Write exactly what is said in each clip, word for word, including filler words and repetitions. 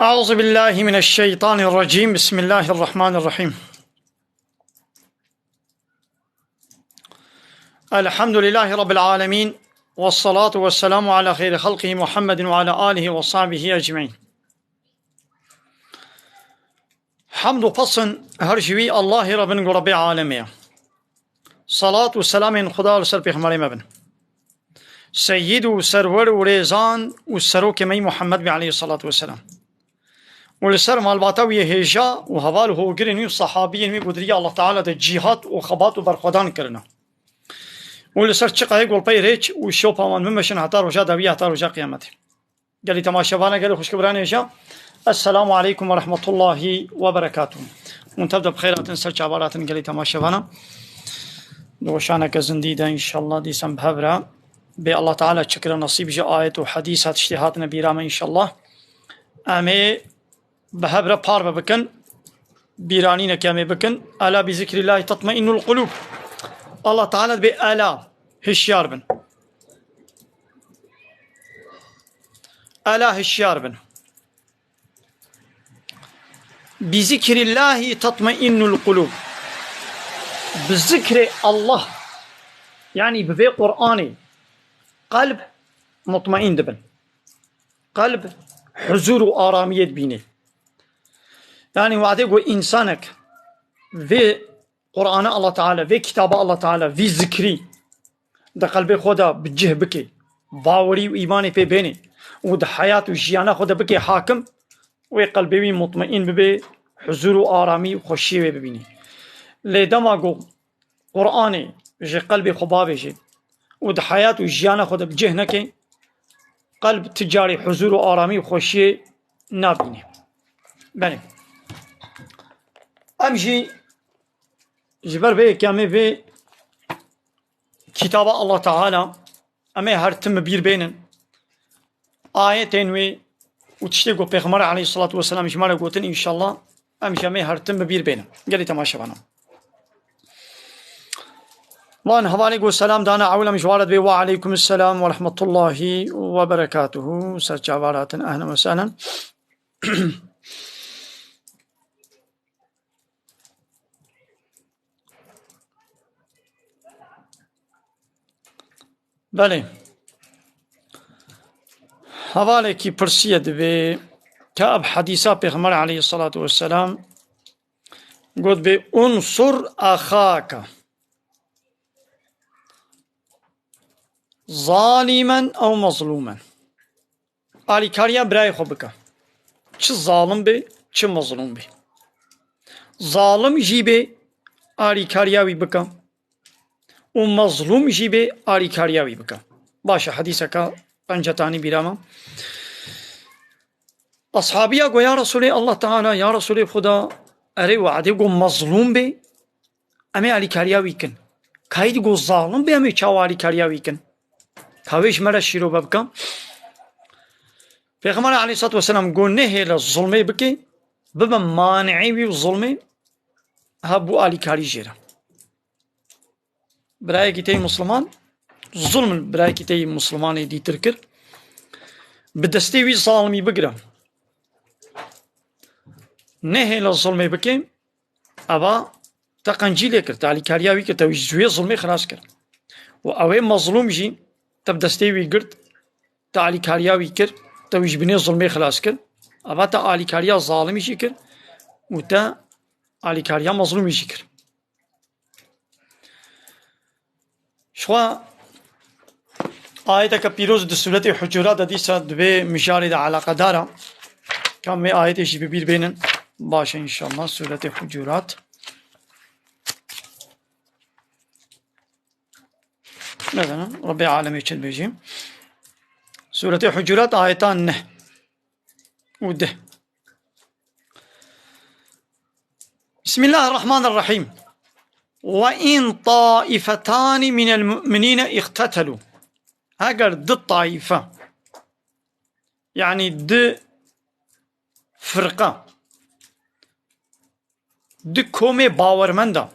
أعوذ بالله من الشيطان الرجيم. بسم الله الرحمن الرحيم. الحمد لله رب العالمين. والصلاة والسلام على خير خلقه محمد وعلى آله وصحبه أجمعين. Hamd û pesn her ji wî Allahê re bin ku Rebbê alemê ye. Salat û selamên Xuda li ser pêxemberê me bin. Seyîd û serwer û rêzan û serokê me yî Muhammed bî aleyhissalatu vesselam. Û li ser malbata wî yê hêja û heval û hogirên wî û sahabiyên wî ku di rîya Allah Teala de cîhat û xebat û berxwedan kirine. Û li ser çiqayê golpey rêç û şopa wan bimeşin heta roja dawî, heta roja qiyametê. Gelî temaşevana, gelî xwişk û biranê hêja. Esselamu aleykum ve rahmetullahi ve berekatuh. Hûn tev de bi xêr hatin, ser çavan hatin gelî temaşevana. Di weşaneke zindî de înşallah dîsan bi hev re bê Allah Teala çi kire nesîb ji ayet û hedîsa tiştê hatine bîra me înşallah. Em ê bi hev re parve bikin. Bîranîneke em ê bikin. Ela bi zikrîllahî tatmeinnul qulûb. Allah Teala dibê ela, hişyar bin. Ela, hişyar bin. Bi zikrîllahî tatmeinnul qulûb. Bi zikrê Allah, yanî bi vê Qur'anê qelb mutmeîn dibin. Qelb huzûr û aramiyê dibînê. Yanî wadê ku însanek vê Qur'ana Allah Teala, vê kitaba Allah Teala, vî zikrî di qelbê xwe de bi cih bike, bawerî û îmanê pê bênê û di heyat û jiyana xwe de bike hakim, wê qelbê wî mutmeîn bibe, huzûr û aramî û xweşiyê wê bibînî. Lê dema ku Qur'anê ji qelbê xwe bavêje û di heyat û jiyana xwe de bi cih neke, qelb ti carî huzûr û aramî û xweşiyê nabîne. Belê. Em jî ji ber vê yekê em ê vê kitaba Allah Teala em ê her tim bi bîr bênin. Ayetên wê û tiştê ku Pêxember aleyhissalatu vesselam ji me re gotin, înşallah em jî em ê her tim bi bîr bênin. Gelî temaşevana. Van hevalê ku selam dana ewil em ji wan re dibê, "Ve aleykum selam ve rahmetullahi ve berekatuhu." Ser çavan hatin, ehlen ve sehlen. Belê. Hevalekî pirsiye dibê, ka bi hedîsa Pêxember aleyhissalatu vesselam got bê, "Unsur axaka zalimen ew mazlumen." Alîkariya birayê xwe bike. Çi zalim bê, çi mezlûm bê. Zalim jî bê, alîkariya wî bike. Û mezlûm jî bê, alîkariya wî bike. Baş e, hedîseke pencetanî bîra me. Ashabiya got, "Ya Resulê Allah Teala, ya Resulê Xuda, erê wadê got mezlûm bê, em ê alîkariya wî kin. Kayî digo zalim bê, em ê çawa alîkariya wî kin? Ka wê ji me re şîrove bike." Pêxember aleyhissalatu vesselam got, "Nehêle zulmê bike, bibe mani'ê wî û zulmê, ha bû alîkarî jê re." Birayekî te yî Musliman, zulm li birayekî te yî Muslimanê dîtir kir. Bi destê wî zalimî bigire. Nehêle zulmê bike, eva te qencî lê kir, te alîkariya wî kir, te wî ji wê zulmê xilas kir. Û ew ê mezlûm jî te bi destê wî girt, te alîkariya wî kir, te wî ji binê zulmê xilas kir. Eva te alîkariya zalimî jî kir û te alîkariya mezlûmî jî kir. Ji xwe ayeteke pîroz di Sûretê Hucurat de dîsa di vê mijarê de eleqedar e. Ka em vê ayetê jî bi bîr bênin. Baş e înşallah. Sûretê Hucurat. Mesela Rebbê alemê çi dibêjî? Sûretê Hucurat ayeta neh û deh. Bismillahirrahmanirrahîm. "Ve in taifetani minel mu'minîne iqtetelû." Eger du taife, yanî du firqa, du komê bawermenda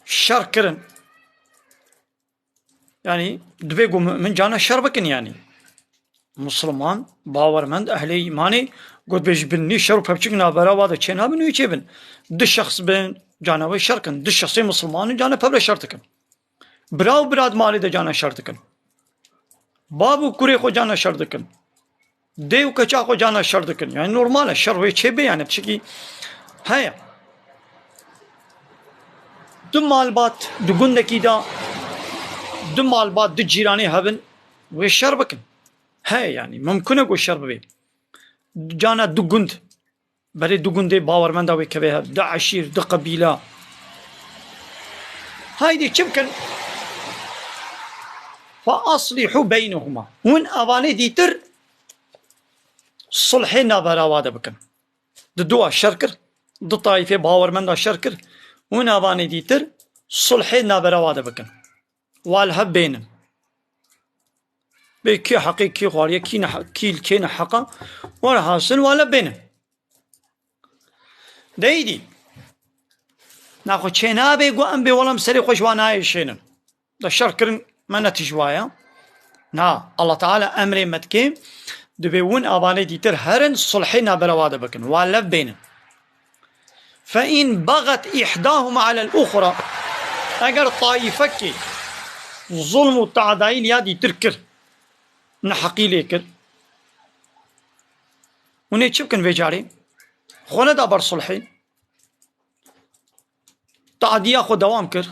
şer kirin, yanî, divê ku mu'min cana şer bikin, yanî. Musliman, bawermend, ehlê îmanê Got bê ji bin nî şer û pevçik navbera wa de çênabin û çêbin. Du şexs bin, cana wê şer kin. Du şexsê misilman in, cana pevre şer dikin. Bira û bira di malê de cana şer dikin. Bav û kurê xwe cana şer dikin. Dê û keça xwe cana şer dikin. Yani normal e, şer wê çêbe yani, tiştekî heye. Du malbat, du gundekî de, du malbat, du cîranê hebin, wê şer bikin. Heye yani, mimkun e ku şer bibe. Cana du gund, berê du gundê bawermenda wê keve hev, du eşîr, du qebîla. Haydê çi bikin? Fe aslîhû beynehuma. Hûn evanê dîtir sulhê navbera wa de bikin. Di dua şer kir, du tayîfê bawermenda şer kir, hûn evanê dîtir sulhê navbera wa de bikin. Wa li hev bênin. Bê kî heqê kî xwariye, kî ne, kî li kê ne heqa, werhasil wa li hev bênin. Deydî. Naxwe çênabê ku em bê welam serê xwe ji wa nayê şênin. Da şer kirin me ne tij waya. Na, Allah Teala emrê me dike, dibê win avanê dîtir herin sulhê navbera wa de bikin. Wa lev bênin. Fe in bagat ihdahuma alel uxra. Eger taifekê zulm û tadayî li ya dîtir kir, neheqî lê kir, hûn ê çi bikin vê carê? Xwe neda ber sulhê. Tadiya xwe dewam kir.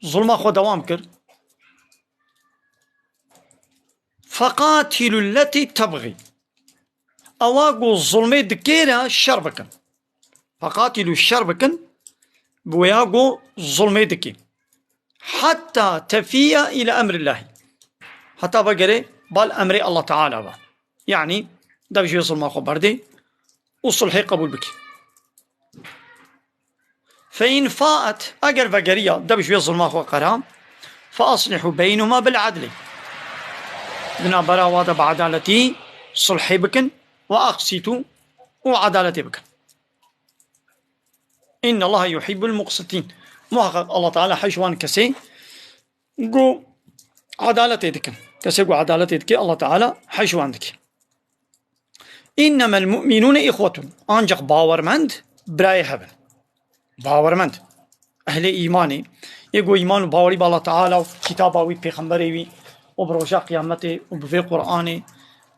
Zulma xwe dewam kir. Feqatîlû letî tebxî. Ewa ku zulmê dikê re şer bikin. Feqatîlû şer bikin, bi wêya ku zulmê dikê. Heta tefiya île emrillahî. Heta vegerê bal emrê Allah Teala ve. Yanî dev ji wê zulma xwe berdê û sulhê qebûl bikî. Fe in faet, eger vegeriya dev ji wê zulma xwe qera, fe aslihû beynûma bil edlî. Di navbera wa de bi edaletî sulhê bikin, ve aqsîtû, û edaletê bikin. Innallaha yuhibbul muqsitîn. Muhakkak Allah Teala hej wan kesê ku edaletê dikin. Kesê ku edaletê dike, Allah Teala hej wan dike. Înnemel mu'minûne îxwetun. Ancak bawermend birayê hev in. Bawermend. Ehlê îmanê. Yê ku îman û bawerî bi Allah Teala û kitaba wî, pêxemberê wî û bi roja qiyametê û bi vê Qur'anê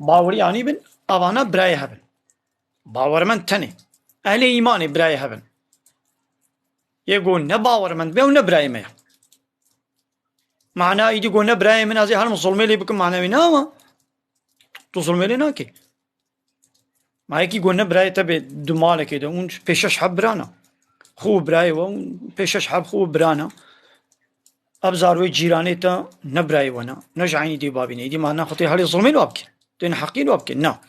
bawerî anî bin, avana birayê hev in. Bawermend tenê. Ehlê îmanê birayê hev in. Yê ku ne bawermend be, ew ne birayê me ye. Mana îdî ku ne birayê min, ez ê herim zulmê lê bikim, mana wî ne ama. Tu zulmê lê nakê. Ma yekî ku ne birayê te bê di malekê de, hûn pê şeş heb birana. Xwe û birayê we, hûn pê şeş heb xwe û birana. Ev zarwê cîranê te ne birayê we ne. Ne ji eynî dê babî ne. Îdî ma ne xwe tê herê zulmê li wa bikê. Tê neheqî li wa bikê. Na.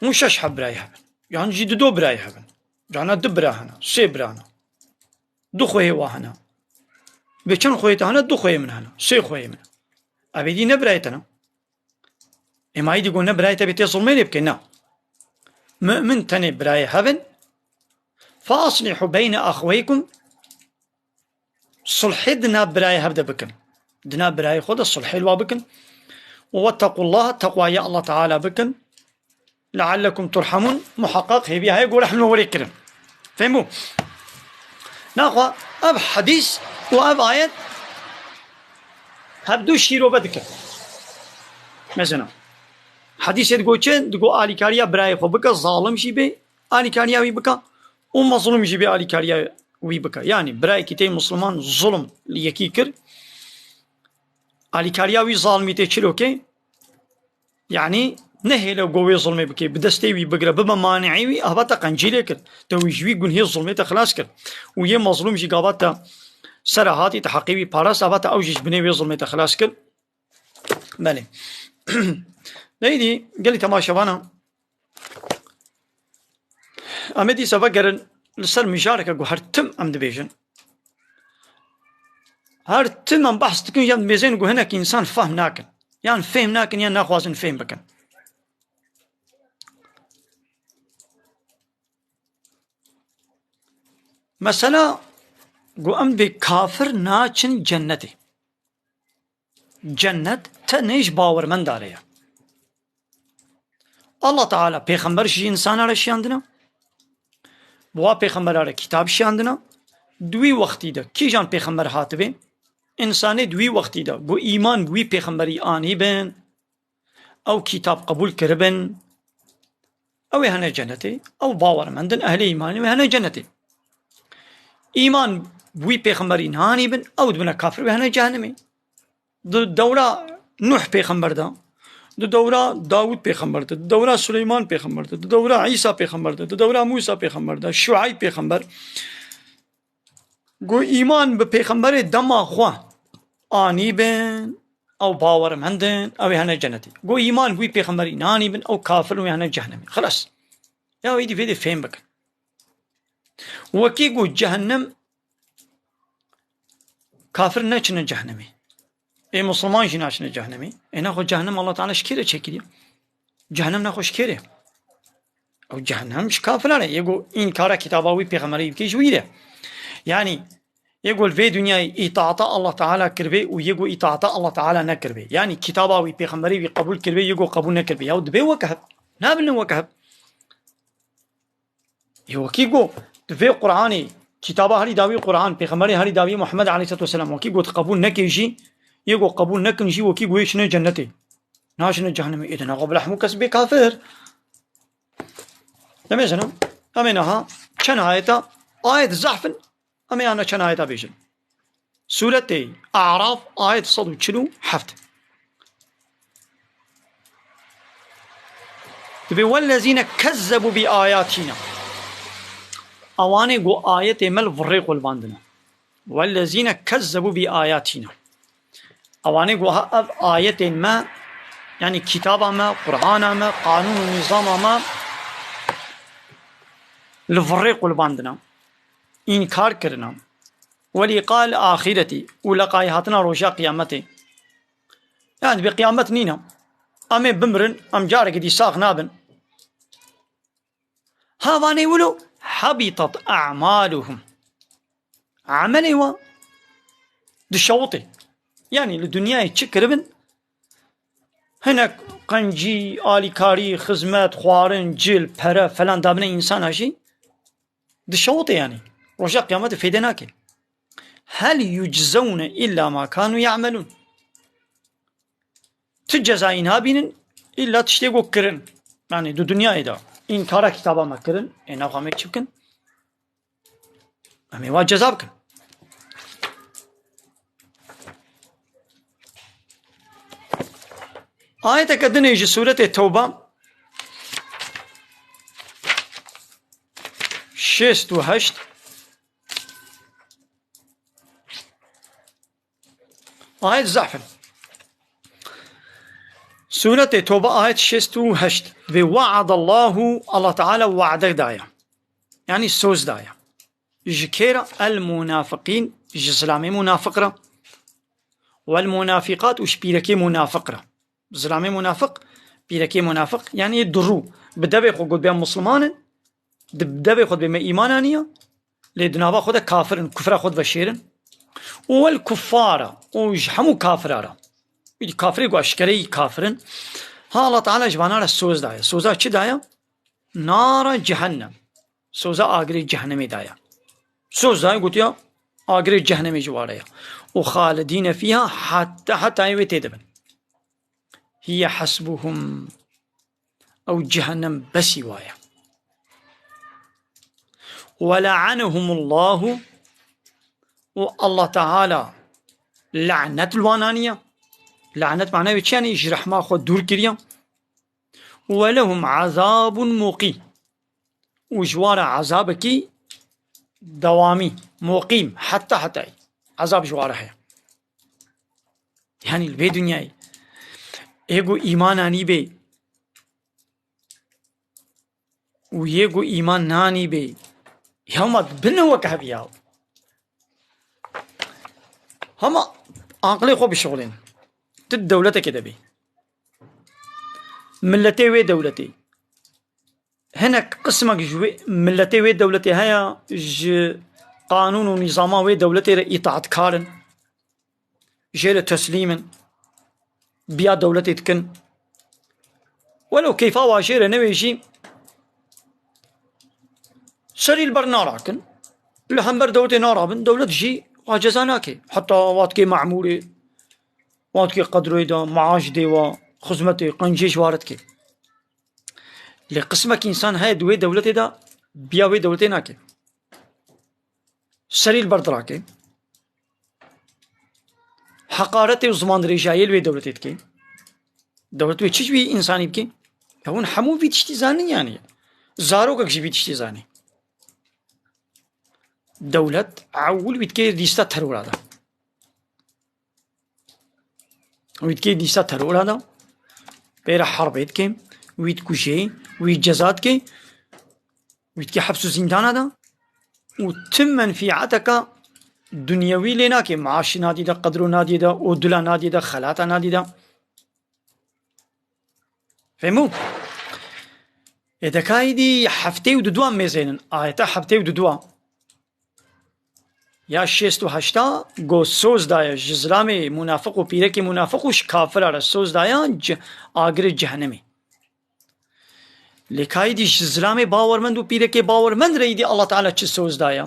Hûn şeş heb birayê hebin. Yan jî dido birayê hebin. Cana du bira hene, sê bira hene. Du xweyê wa hene. Bê çend xweyê te hene? Du xweyê min hene. Sê xweyê min. Ev êdî ne birayê te ne. Ê ma êdî got ne birayê te bê tê zulmê lê bikê. Na. Mu'min tenê birayê hebin. Fe aslihû beyne axweykum. Sulhê di nav birayê hev de bikin. Di nav birayê xwe de sulhê li wa bikin. Û wettekullaha, teqwayê Allah Teala bikin. Leallekum turhamûn, muheqeq hêviya heye ku rehm li we were kirin. Fêm bû? Naxwe ev hedîs û ev ayet hev du şîrove dikin. Mesela, hedîsê digo çi? Digo alîkariya birayê xwe bike, zalim jî bê, alîkariya wî bike û mezlûm jî bê alîkariya wî bike. Yanî birayekî te yê misliman zulm li yekî kir, alîkariya wî zalimî tê çilo ke, yanî nehêle ku wê zulmê bike, bi destê wî bigire, bibe maneî wî, heba te qencî lê kir. Te wî ji wî gunhê zulmê te xilas kir. Û yê mezlûm jî gava te sere hatî, te heqê wî parast, heba te ew jî ji binê wê zulmê te xilas kir. Belê. Neydî, gelî temaşevana, em ê dîsa vegerin li ser mijareke ku her tim em dibêjin. Her tim em behs dikin, yan dibêjin ku hinek însan fehm nakin. Yan fêm nakin, yan naxwazin fêm bikin. Mesela ku em bê kafir naçin cennetê. Cennet tenê ji bawermendan re ye. Allah Teala pêxember ji însana re şiyandina, bi wa pêxembera re kitab şiyandina, di wî wextî de kîjan pêxember hatibê, însanê di wî wextî de ku îman bi wî pêxemberî anîbin, ew kitab qebûl kiribin, ew ê hene cenetê, ew bawermend in, ehlê îmanê wê hene cenetê. Îman bi wî pêxemberî nanîbin, ew dibine kafir wê hene cehennemê. Di dewra Nuh pêxember de, di dewra Dawud pêxember de, di dewra Suleyman pêxember de, di dewra Îsa pêxember de, di dewra Mûsa pêxember de, Şueyb pêxember, ku îman bi pêxemberê dema xwe anîbin, ew bawermend in, ew ê hene cenetê. Ku îman bi wî pêxemberî nanîbin, ew kafir in, wê hene cehennemê. Xilas. Ya wî dî vê dê fêm bikin. Wekî ku cehennem, kafir neçine cehennemê. Ê Musulman jî naçine cehennemê. Ê naxwe cehennem Allah Teala ji kê re çêkiriye? Cehennem naxwe ji kê re? Ew cehennem ji kafiran e. Yê ku înkara kitaba wî pêxemberî bike ji wî re. Yanî, yê ku li vê dinyayê îtaata Allah Teala kiribê û yê ku îtaata Allah Teala nekiribê. Yanî kitaba wî, pêxemberî wî qebûl kiribê, yê ku qebûl nekiribê. Yaw dibê weke hev. Nabine weke hev. Yê wekî ku di vê Qur'anê, kitaba herî dawî Qur'an, pêxemberê herî dawî Muhammed aleyhisselatu vesselam, wekî ku qebûl neke jî, yê ku qebûl nekin jî, wekî ku yê çine cennetê. Naçine cehennemê. Ê di naxwe bila hemû kes bê kafir. Demê jinim, em ê niha çend ayeta, ayet zehf in, em ê ana çend ayeta bêjin. Sûretê A'raf, ayet sed û çil û heft. Dibê, "Wellezîne kezzebû bi ayatîna." Ewanê ku ayetê me li virê xwe libandine. "Wellezîne kezzebû bi ayatîna." Ewanê ku ha ev ayetên me, yanî kitaba me, Qur'ana me, qanûn û nîzama me li virê xwe libandine. Înkar kirine. "Welîqal axîretî", û leqayî hatina roja qiyametê. Yani dibê qiyamet nîne. Em ê bimirin, em carekî dî sax nabin. Hevanê wilo, "habitat a'maluhum." Emelê wan dişewitê. Yani li dinyayê çi kiribin? Hinek qencî, alîkarî, xizmet, xwarin, cil, pere, felan dabine însana jî dişewitê yani. Roja qiyametê fêde nake. "Hel yuczewne illa ma kanu ya'melun." Ti cezayî nabînin, îlla tiştê ku kirin. Yani di dinyayê de înkara kitaba me kirin, ê naxwe em ê çi bikin? Em ê wa ceza bikin. Ayeteke dinê ji Sûretê Tewba, şêst û heşt. Ayet zehf in. Sûretê Toba, ayet şêst û heşt. Ve vaadallahu, Allah Teala waade daye. Yani söz daye. Ji kê re? El munafiqîn, ji zilamê munafiq re. Wel munafiqat, û ji pîrekê munafiq re. Zilamê munafiq, pîrekê munafiq, yani durû. Bi devê xwe got bê em Musliman in, di devê xwe dibê me îman aniye, lê di nava xwe de kafir in, kufra xwe diveşêrin. Û wel kuffara, û ji hemû kafira re. Wî kafirê ku eşkereyî kafir in. Ha, Allah Teala ji vana re soz daye. Soza çi daye? Nara cehennem. Soza agirê cehennemê daye. Soz daye, gotiya, agirê cehennemê ji wa re ye. Û xalidîne fîha, heta, heta wê tê dibin. Hiye hasbuhum. Ew cehennem besî wa ye. Ve la'anehumullahu, û Allah Teala lanet li wan aniye. Lanet mane wê çi yani? Ji rehma xwe dûr kiriye. Ve lehum azabun muqîm. Û ji wan re ezabekî dewamî, muqîm, heta hetayî. Ezab ji wan re heye. Yani li vê dinyayê. Ê ku îman anî bê û yê ku îman nanî bê. Ya ma bin wek hev ya. Hema aqilê xwe bişixulên. Tu dewletekê de bî. Miletê wê dewletê. Hinek qismek ji wê, miletê wê dewletê heye, ji qanûn û nîzama wê dewletê re îtaatkar in. Jê re teslîm in. Biya dewletê dikin. Welew keyfa wa jê re newê jî serî li ber narakin. Li hember dewletê narabin, dewlet jî wa ceza nake. Heta wa dikê memûrê, wa dikê qedroyê de, maaş dê wa, xizmetê, qencê ji wa re dikê. Lê qismek însan heye di wê dewletê de biya wê dewletê nake. Serî li ber dirake. Heqaretê û zimandirêjayê li wê dewletê dike. Dewlet wê çi ji wî însanî bike? Ya hûn hemû vî tiştî zanin yanî. Zarokek jî vî tiştî zanî. Dewlet ewil wî dike lîsta terora de. Wî dikê lîsta terora de, pê re herbê dike, wî dikuje, wî ceza dike, wî dikê heps û zîndana de û tim menfîeteka dunyewî lê nake, maaşî nadî de, qedro nadî de, odula nadî de, xelata nadî de. Fehmû? Ê dekayî dî heftê û dudua mêzênin. Ayeta heftê û dudua. Ya şêst û heşta go soz daye ji zilamê munafiq û pîrekê munafiq û ji kafira re soz daye ci-, agirê cehenemê. Lê kayî dî ji zilamê bawermend û pîrekê bawermend re îdî Allah Teala çi soz daye?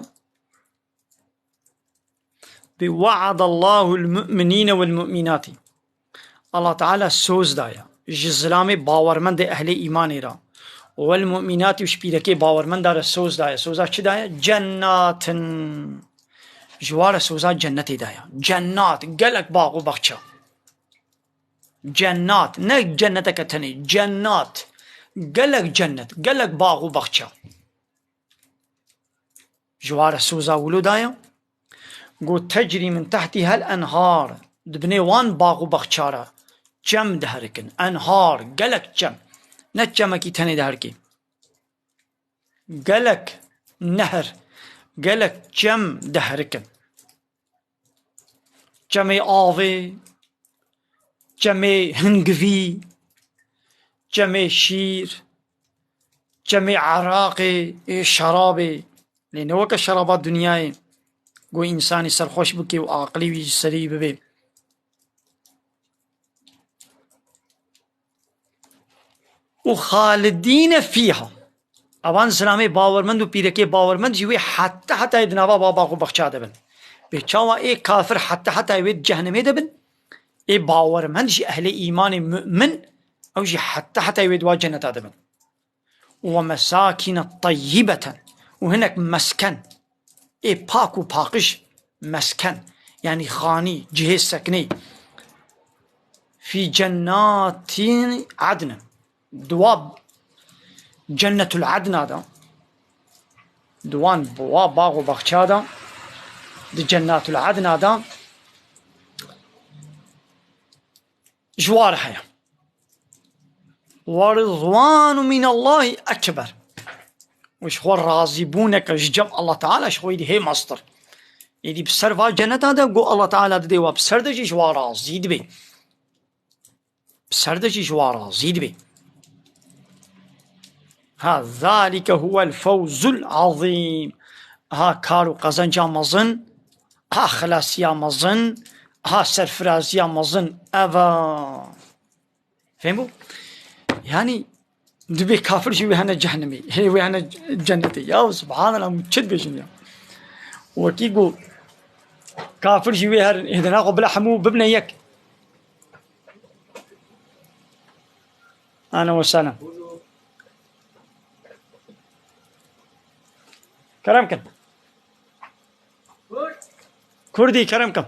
Bi we'adallahu l-mu'minîne wel-mu'minatî. Allah Teala soz daye ji zilamê bawermendê ehlê îmanê re. Wel mu'minatî û ji pîrekê bawermenda re soz daye. Soza çi daye? Cennatin. Ji wa re soza cennetê daye. Cennat, gelek bax û baxça. Cennat, ne cenneteke tenê, cennat. Gelek cennet, gelek bax û baxça. Ji wa re soza wilo daye. Got, "Tecrî min tehtîhel enhar." Di binê wan bax û baxça re çem diherikin. Enhar, gelek çem. Ne çemekî tenê diherikê. Gelek nehr, gelek çem diherikin. Çemê avê, çemê hingivî, çemê şîr, çemê eraqê, ê şerabê. Lê ne weke şeraba dinyayê, ku însanî serxweş bike û aqilî wî ji serî bibe. Û xalidîne fîha. Evan zilamê bawermend û pîrekê bawermend jî wê heta hetayê di nava ba bax û baxça de bin. Bê çawa ê kafir heta hetayê wê di cehenemê de bin, ê bawermend jî ehlê îmanê mu'min, ew jî heta hetayê wê di wa cenneta de bin. Û mesakîne teyyibeten. Û hinek mesken. Ê pak û paqij mesken. Yanî xanî, cihê seknê. Fî cennatî adnin. Di wa cennetul adna da. Di wan, bi wa bax û baxça da. Di cennetul adna da. Ji wa re heye. Wa rizwanu minallahî ekber. Û ji xwe razîbûneke ji cem Allah Teala ji xwe êdî hê mestir. Êdî bi ser va cenneta de ku Allah Teala didê wa bi ser de jî ji wa razî dibe. Bi ser de jî ji wa razî dibe. Ha, zalike huwel fewzul azîm. Ha, kar û qezenca mezin, ha, xilasiya mezin, ha, serfiraziya mezin. Eva. Fehmbû? Yanî, dibê kafir jî wê hene cehennemê, hê wê hene cennetê. Ya subhanallah, hûn çi dibêjin ya? Wekî got, kafir jî wê herin, êdî naxwe bila hemû bibine yek. Ahlen we sehlen. Kerem kin. Kurdî, kerem kin.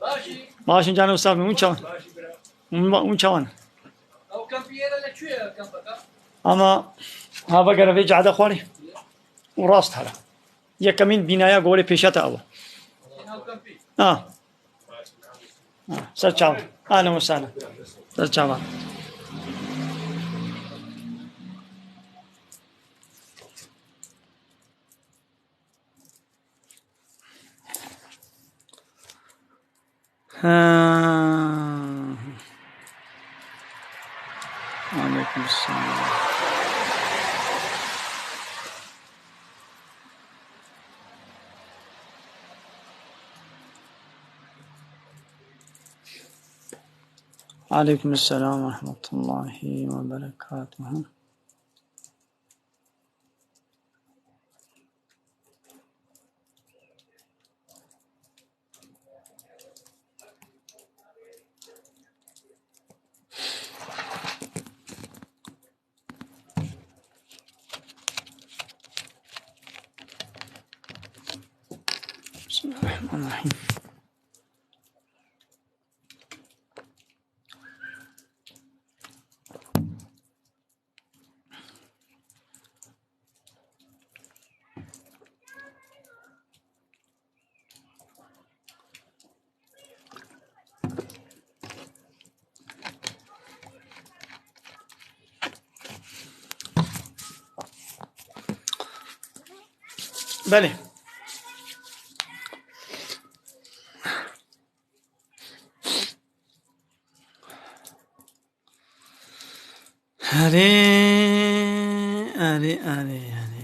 Baş in. Baş in canê wisa, hûn çawan? Hûn, hûn çawan? Ama ha vegere vê cade xwarê û rast here. Yekemîn bînaya gorê pêşe te ew e. Ha. Ha, ser çavan. Ahlen we sehlen. Ser çavan. Ha. Aleyküm selam. Aleykum selam ve rahmetullahi ve berekatuhu. Bismillahirrahmanirrahim. Belê. Erê, erê, erê, erê.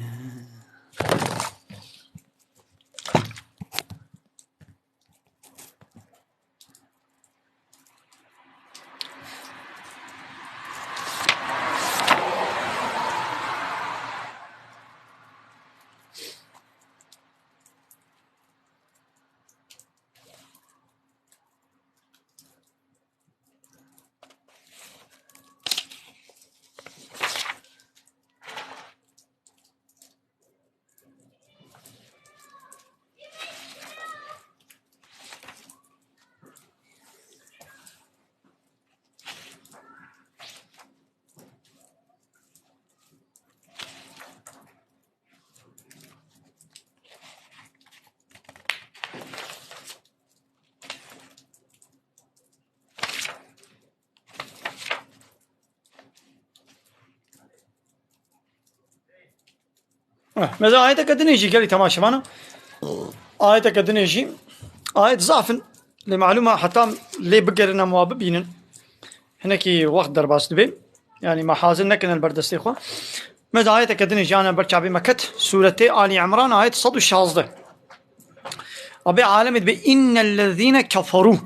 Eh, mesela ayeteke dinê jî gelî temaşevana. Ayeteke dinê jî, ayet zaf in. Lê malûm e heta lê bigerin em wa bibînin. Hinekî wext derbas dibe. Yanî me hazir nekin li ber destê xwe. Me de ayeteke dinê jî ana ber çavê me ket. Sûretê Alî Imran ayet sed û şazdeh. Rabê alemê dibe, "Innellezîne keferû."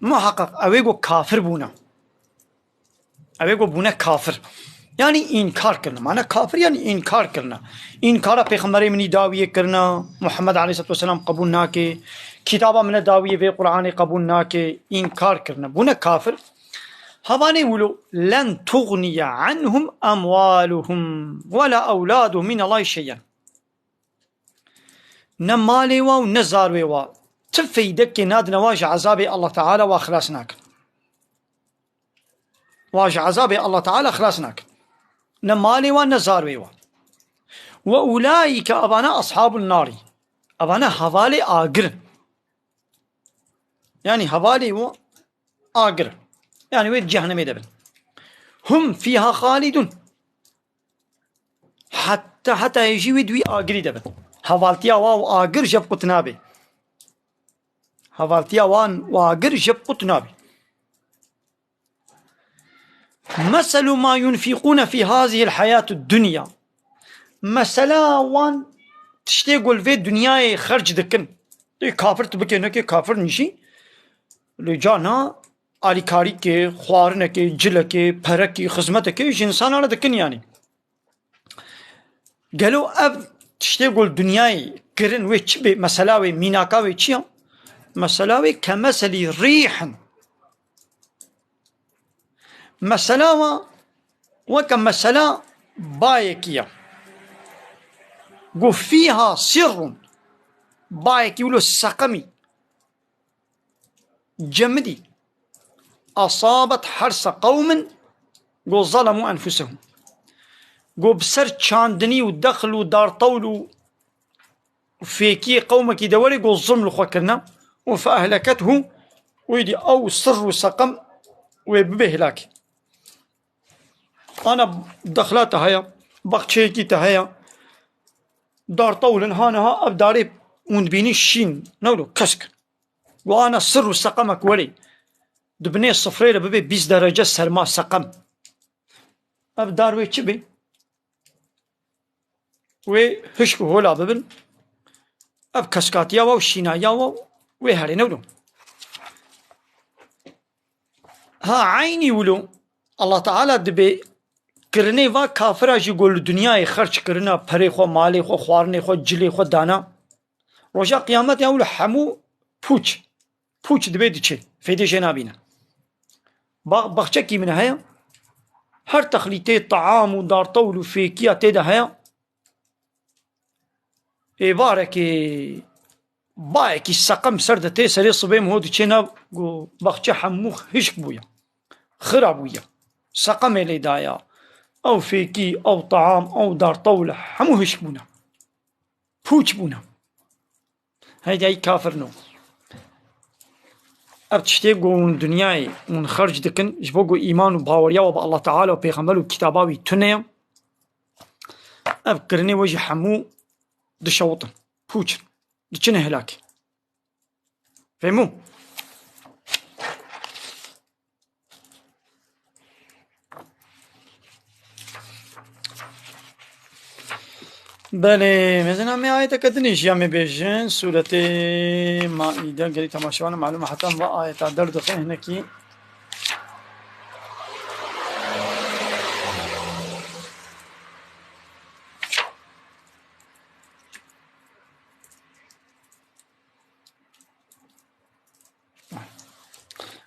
Muheqeq ew ê ku kafir bûne. Ew ê ku bûne kafir. Yanî înkar kirine. Mane kafir yanî înkar kirine. Înkara pêxemberê min î dawiyê kirine. Muhammed aleyhisselatu vesselam qebûl nake. Kitaba min e dawiyê vê Qur'anê qebûl nake. Înkar kirine. Bûne kafir. Hevanê wilo, "Len tuxniye anhum emwaluhum ve la ewladuhum min Allahi şey'en." Ne malê wa û ne zarwê wa ti feydekê nadine wa ji ezabê Allah Teala wa xilas nakin. Wa ji ezabê Allah Teala xilas nakin. Ne malê wa ne zarwê wa. "Ve ulaîke", evana, "ashabun narî." Evana hevalê agir in. Yanî hevalê wan agir. Yanî wê di cehennemê de bin. "Hum fîha xalidun." Heta, heta hê jî wê di wî agirî de bin. Hevaltiya wan û agir ji hev qut nabe. Hevaltiya wan û agir ji hev qut nabe. "Meselu ma yunfîqûne fî hazihil hayatid dunya." Mesela wan tiştê ku li vê dinyayê xerc dikin. Ê kafir tu bikê nekê kafir nîşî. Lê carna alîkarîkê, xwarinekê, cilekê, perekî, xizmetekê ji insana re dikin yanî. Gelo ev tiştê ku li dinyayê kirin wê çi bê? Mesela wê, mînaka wê çi ya? Mesela wê kemeselî rîhin. Mesela wa weke mesela bayekî ya. Ku fîha sirrun. Bayekî wilo seqemî. Cemidî. Asabet herse qewmin ku zelemû enfusehum. Ku bi ser çandinî û dexl û dartewl û fêkiyê qewmekî de werê ku zulm li xwe kirine û fe ehlekethu û îdî ew sirr û seqem wê bibe hilakê. Ana dexla te heye, baxçeyekî te heye, dartewl in, ha niha ev darê hûn dibînî şîn, ne wilo kesk. Wana sir û seqemek werê. Di binê sifrê re bibe bîst derece serma seqem. Ev dar wê çi bê? Wê hişk û hola bibin. Ev keskatiya we û şînayiya we wê herê ne wilo. Ha, eynî wilo Allah Teala dibê kirinê va kafira jî ku li dinyayê xerc kirina, perê xwe, malê xwe, xwarinê xwe, cilê xwe dana. Roja qiyametê wilo hemû pûç, pûç dibê diçê. Fêdê jê nabîne. Ba-, baxçekî min heye. Her texlîtê taam û dartewl û fêkiya tê de heye. Êvarekê, bayekî seqem ser de tê serê sibê min ho diçê nav, got, baxçe hemû hişk bûye. Xira bûye. Seqemê lê daya. Ew fêkî, ew taam, ew dartewl hemû hişk bûne. Pûç bûne. Hey, dey kafir no. Ev tiştê ku hûn dinyayê hûn xerc dikin, ji bo ku îman û baweriya we bi Allah Teala û Pêxember û kitaba wî tune ye, ev kirinê we jî hemû dişewitin, pûç in, diçine hilakê. Fehmû? Belê, mezina me ayeteke din jî ya me bêjin, Sûretê Maîde, gelî temaşevan malûm e, heta va ayeta derdixin hinekî.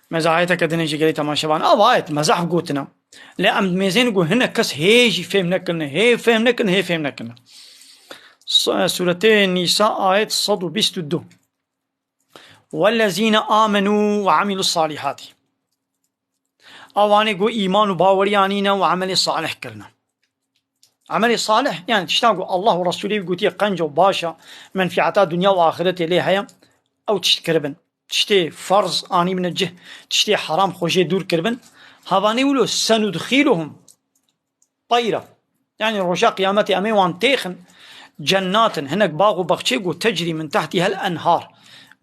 Mezahiyeteke din jî gelî temaşevan. Ev ayet mezah gotina. Lê em dimêzên ku hinek kes hê jî fêm nekirine, hê fêm nekirine, hê fêm nekirine. S-, Sûretê Nîsa ayet sed û bîst û du. Wellezîne amenû ve amilus salihati. Ewanê ku îman û baweriya nîne û emelê salih kirine. Emelê salih, yani tişta ku Allah û Resûlê wî gotiye qenc û baş e, menfîeta dinya û axirete lê heye, ew tişt kiribin. Tiştê ferz anîbine cih, tiştê heram xwe jê dûr kiribin. Hevanê wilo senudxiluhum tayra. Yani roja qiyametê em ê wan têxin cennatin, hinek bax û baxçê ku tecrî min tehtîhel enhar.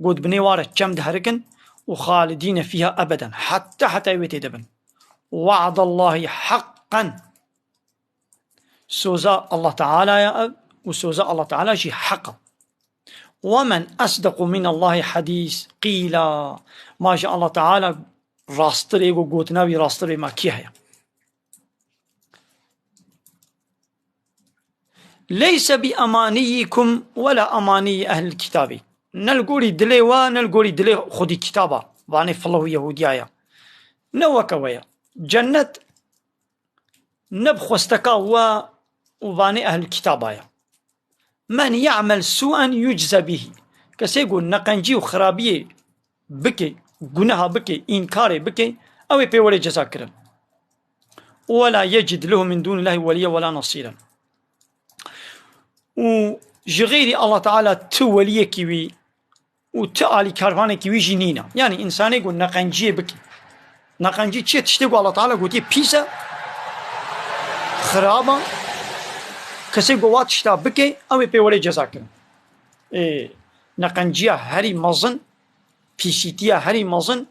Ku di binê wa re çem diherikin û xalidîne fîha ebeden. Heta heta wê tê de bin. We'dallahî heqqen. Soza Allah Teala ya ev û soza Allah Teala jî heq e. Ve men esdequ minallahi hadîs qîla. Ma ji Allah Teala rasttir ê, got, gotina wî rasttir ê ma kî heye? Leyse bi emaniyyikum ve la emaniyyi ehlil kitabî. Ne li gorî dilê we, ne li gorî dilê xwedî kitaba. Vanê filev Yehûdiya ye. Ne weke we ye. Cennet ne bi xwesteka we û vanê ehl kitaba ye. Men ya'mel sû'en yuczâ bihî. Kesê ku neqencî û xirabiyê bike, guneha bike, înkarê bike, ew ê pê were ceza kirin. Ve la yecid lehu min dûnillâhi weliyyen ve la nasîren. Û ji xeyrî Allah Teala ti weliyekî wî û ti alîkarvanekî wî jî nîne. Yanî însanê ku neqenciyê bike. Neqencî çi ye? Tiştê ku Allah Teala gotiye pîs e, xirab e, kesê ku wa tişta bike, ew ê pê were ceza kirin. Ê, neqenciya herî mezin, pîsîtiya herî mezin,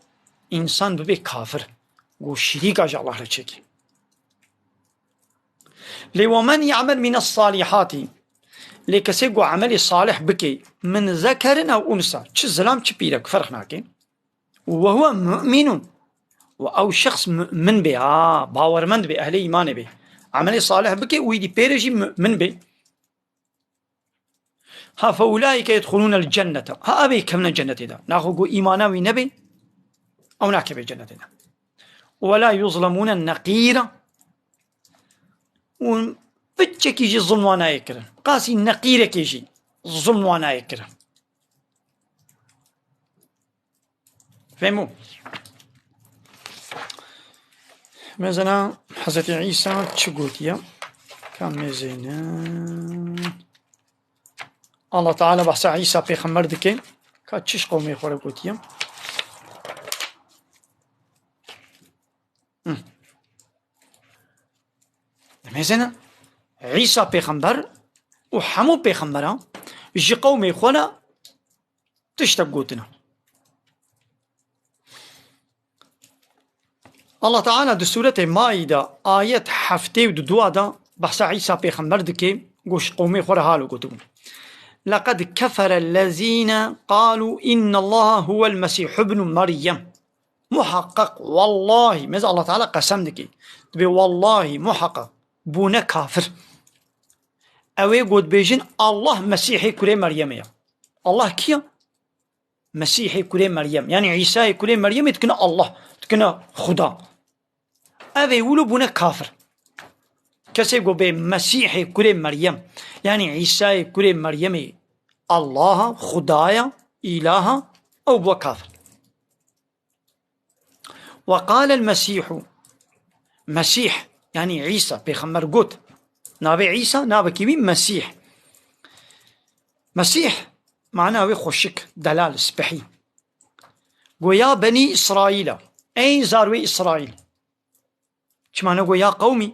însan bibe kafir. Ku şirîka ji Allah re çêke. Lê we men ya'mel mine salihati. Lê kesê ku emelê salih bike, min zekerin ew unsa, çi zilam çi pîrek ferq nake. Ve huve mu'minun. Û ew şexs mu'min be, ha, bawermend be, ehlê îmanê be. Emelê salih bike û wî dî pêre jî mu'min be. Ha, fe ulaike yedhulûnel cennete. Ha, ev ê kevne cennetê de. Naxwe ku îmana wî nebe, ew nakeve cennetê de. Ve la yuzlemûne neqîra. Û piçekî jî zulm wan nayê kirin. Qasî neqîrekê jî zulm wan nayê kirin. Fehmû? Mesela Hezretî Îsa çi gotiye? Ka mêzêne. Allah Teala behsa Îsa pêxember dike. Ka çi ji qewmê xwe re gotiye? Hı. Demêzêne. Îsa pêxember û hemû pêxembera ji qewmê xwe re tiştek gotine. Allah Teala di Sûretê Maîde ayet heftê û duwa de behsa Îsa pêxember dike, got ji qewmê xwe re halo gotibû. Leqed keferellezîne qalû innallaha huwel mesîhu ibnu Meryem. Muhaqqaq, wallahî, mêze Allah Teala qesem dike. Dibê wallahî, muhaqqaq, bûne kafir. Ew ê ku dibêjin Allah Mesîhê kurê Meryemê ye. Allah kî ye? Mesîhê kurê Meryem. Yanî Îsayê kurê Meryemê dikine Allah, dikine Xuda. Ev ê wilo bûne kafir. Kesê ku bê Mesîhê kurê Meryem, yanî Îsayê kurê Meryemê Allah, Xuda ye, îlah e, ew bû kafir. Ve qalel Mesîhu. Mesîh, yanî Îsa, pêxember got. Navê Îsa, navekî wî Mesîh. Mesîh, mana wê xweşik, delal, spehî. Go ya benî Îsraîla. Ey zarwê Îsraîl. Çima negot ya qewmî?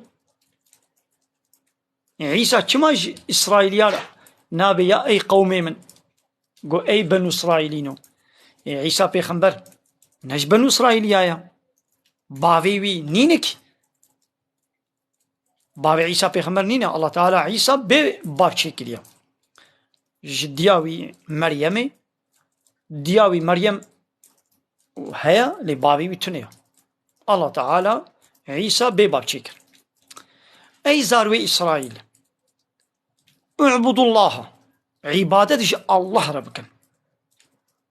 Ê, Îsa çima ji Îsraîliya nabê ya ey qewmê min? Go ey Benû Îsraîlîno. Ê, Îsa pêxember ne ji Benû Îsraîliya ye. Bavê wî nîne kî. Bavê Îsa pêxember nîne. Allah Teala Îsa bê bav çêkiriye. Ji diya wî Meryemê, diya wî Meryem heye, lê bavê wî tune ye. Allah Teala Îsa bê bav çêkir. Ey zarwê Îsraîl, u'budullaha, îbadet ji Allah re bikin.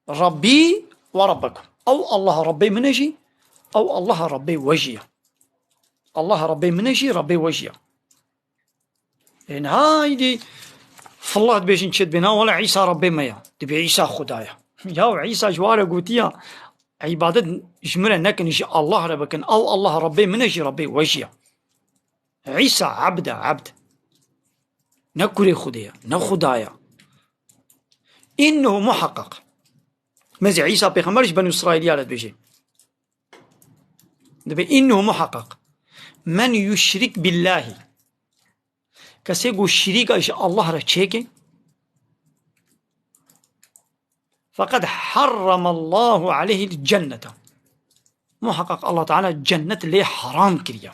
Rabbî ve Rabbekum. Ew Allah Rabbê min e jî, ew Allah Rabbê we jî ye. Allah Rabbê min e jî, Rabbê we jî ye. Ên haydî fillat bêjin çi dibê, na wele Îsa Rabbê me ye. Dibê Îsa Xuda ye. Yaw Îsa ji wa re gotiya, îbadet ji min re nekin, ji Allah re bikin. Ew Allah Rabbê min e jî, Rabbê we jî ye. Îsa ebd e, ebd. Ne kurê Xwedê ye, ne Xuda ye. Înnehu muheqeq. Mêze Îsa pêxember ji Benû Îsraîliya re dibêje. Dibê înnehu muheqeq. Men yuşrik billahî. Kesê ku şirîka ji Allah re çêke, feqed harramallahu aleyhil cennete. Muheqeq Allah Teala cennet lê haram kiriye.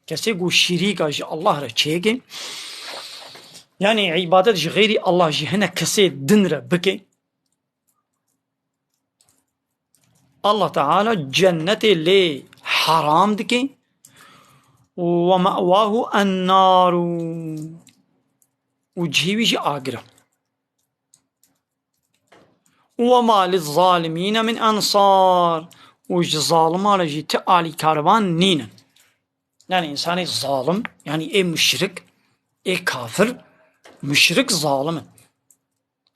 Kesê ku şirîka ji Allah re çêke, yanî îbadet ji xeyrî Allah ji hinek kesê din re bike, Allah Teala cennetê lê haram dike. Ve me'wahu ennaru. Û cihê wî jî agir e. Ve ma lizzalimîne min ensar. Û ji zaliman re jî ti alîkarvan nînin. Yanî însanê zalim, yanî ê muşrik, ê kafir, muşrik zalim in.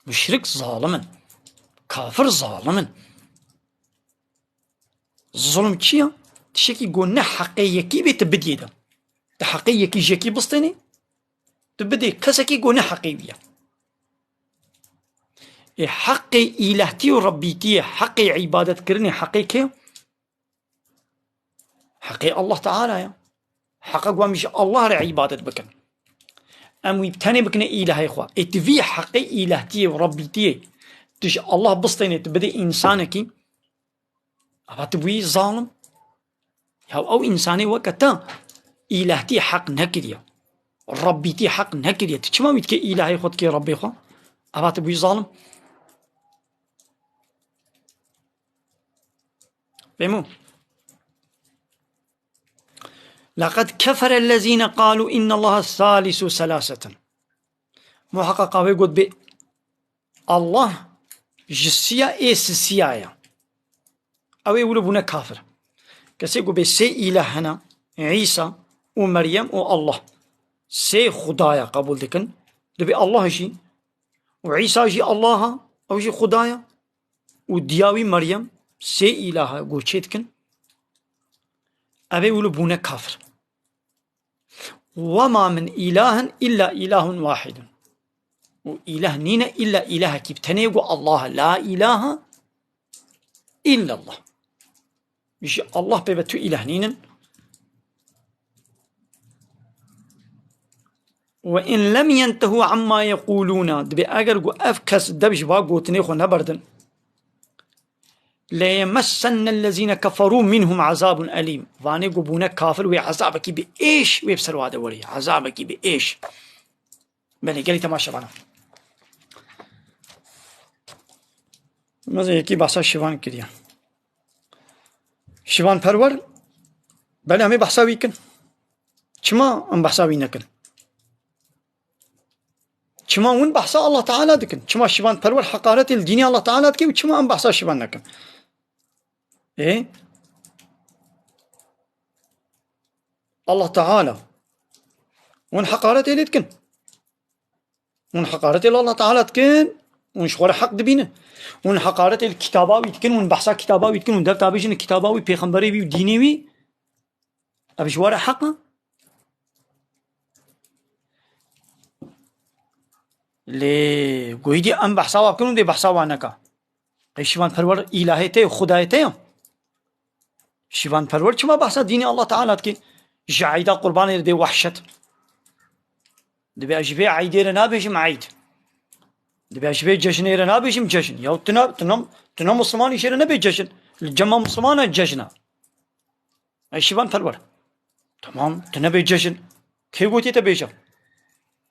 Muşrik zalim in. Kafir zalim in. Zulm çi ye? Tiştekî ku ne heqê yekî bê, tu bidiyê de. Tu heqê yekî ji yekî bistênî, tu bidê kesekî ku ne heqê wî ye. Ê heqê îlehtî û rebbîtiyê, heqê îbadetkirinê, heqê kê? Heqê Allah Teala ye. Heqa ku em ji Allah re îbadet bikin. Em wî bi tenê bikine îlahê xwe. Ê tu vî heqê îlehtiyê û rebbîtiyê tu ji Allah bistênê, tu bidê însanekî, eva tu bûyî zalim. Ya ew însanê weke te îlehtî heq nekiriye. Rebbîtî heq nekiriye. Tu çima wî dikê îlahê xwe, dikê Rebbê xwe? Eva tu bûyî zalim. Fehmû? Leqed keferellezîne qalû innallaha salisu selaseten. Muheqeqa wê got bê Allah ji siya ê sisiya ye. Ew ê wilo bûne kafir. Kesê ku bê sê îlah hene, Îsa û Meryem û Allah. Sê Xudaya qebûl dikin. Dibê Allah jî û Îsa jî Allah e, ew jî Xuda ye. Û diya wî Meryem, sê îlaha ku çê dikin, ev ê wilo bûne kafir. Ve ma min îlahin illa îlahun wahidun. Û îlah nîne illa îlahekî bi tenê ku Allah e, la îlaha illallah. Ji Allah pê ve tu îlah nînin. Ve in lem yentehu amma yequlûne, dibê eger ku ev kes dev ji va gotinê xwe neberdin, leyemessennellezîne keferû minhum azabun elîm. Vanê ku bûne kafir wê ezabekî bi êş wê bi ser wa de werê. Ezabekî bi êş. Belê, gelî temaşevana. Meze yekî behsa şivan kiriye. Şivan Perwer, belê em ê behsa wî kin. Çima em behsa wî nekin? Çima hûn behsa Allah Teala dikin? Çima Şivan Perwer heqaretê li dînê Allah Teala dike û çima em behsa Şivan nekin? Ê? Allah Teala. Hûn heqaretê lê dikin. Hûn heqaretê li Allah Teala dikin. Hûn ji xwe re heq dibînin. Hûn heqaretê li kitaba wî dikin. Hûn behsa kitaba wî dikin. Hûn dewta bêjin kitaba wî, pêxemberê wî û dînê wî. Ev ji we re heq e? Lê goyî dî em behsa wa bikin û dê behsa wa neka. Qey Şivan Perwer îlahê te ye, xudayê te ye? Şivan Perwer çima behsa dînê Allah Teala dike? Ji eyda qurbanê re dê wehşet. Dibe ez ji vê eydê re nabêjim eyd. Dibe ez ji vê cejnê re nabêjim cejn. Ya tu na, tu na, tu na Muslimanî jê re nebe cejn. Li cem me Muslimana cejn e. Ey Şivan Perwer. Tamam, tu nebe cejn. Kê gotiye te bêje?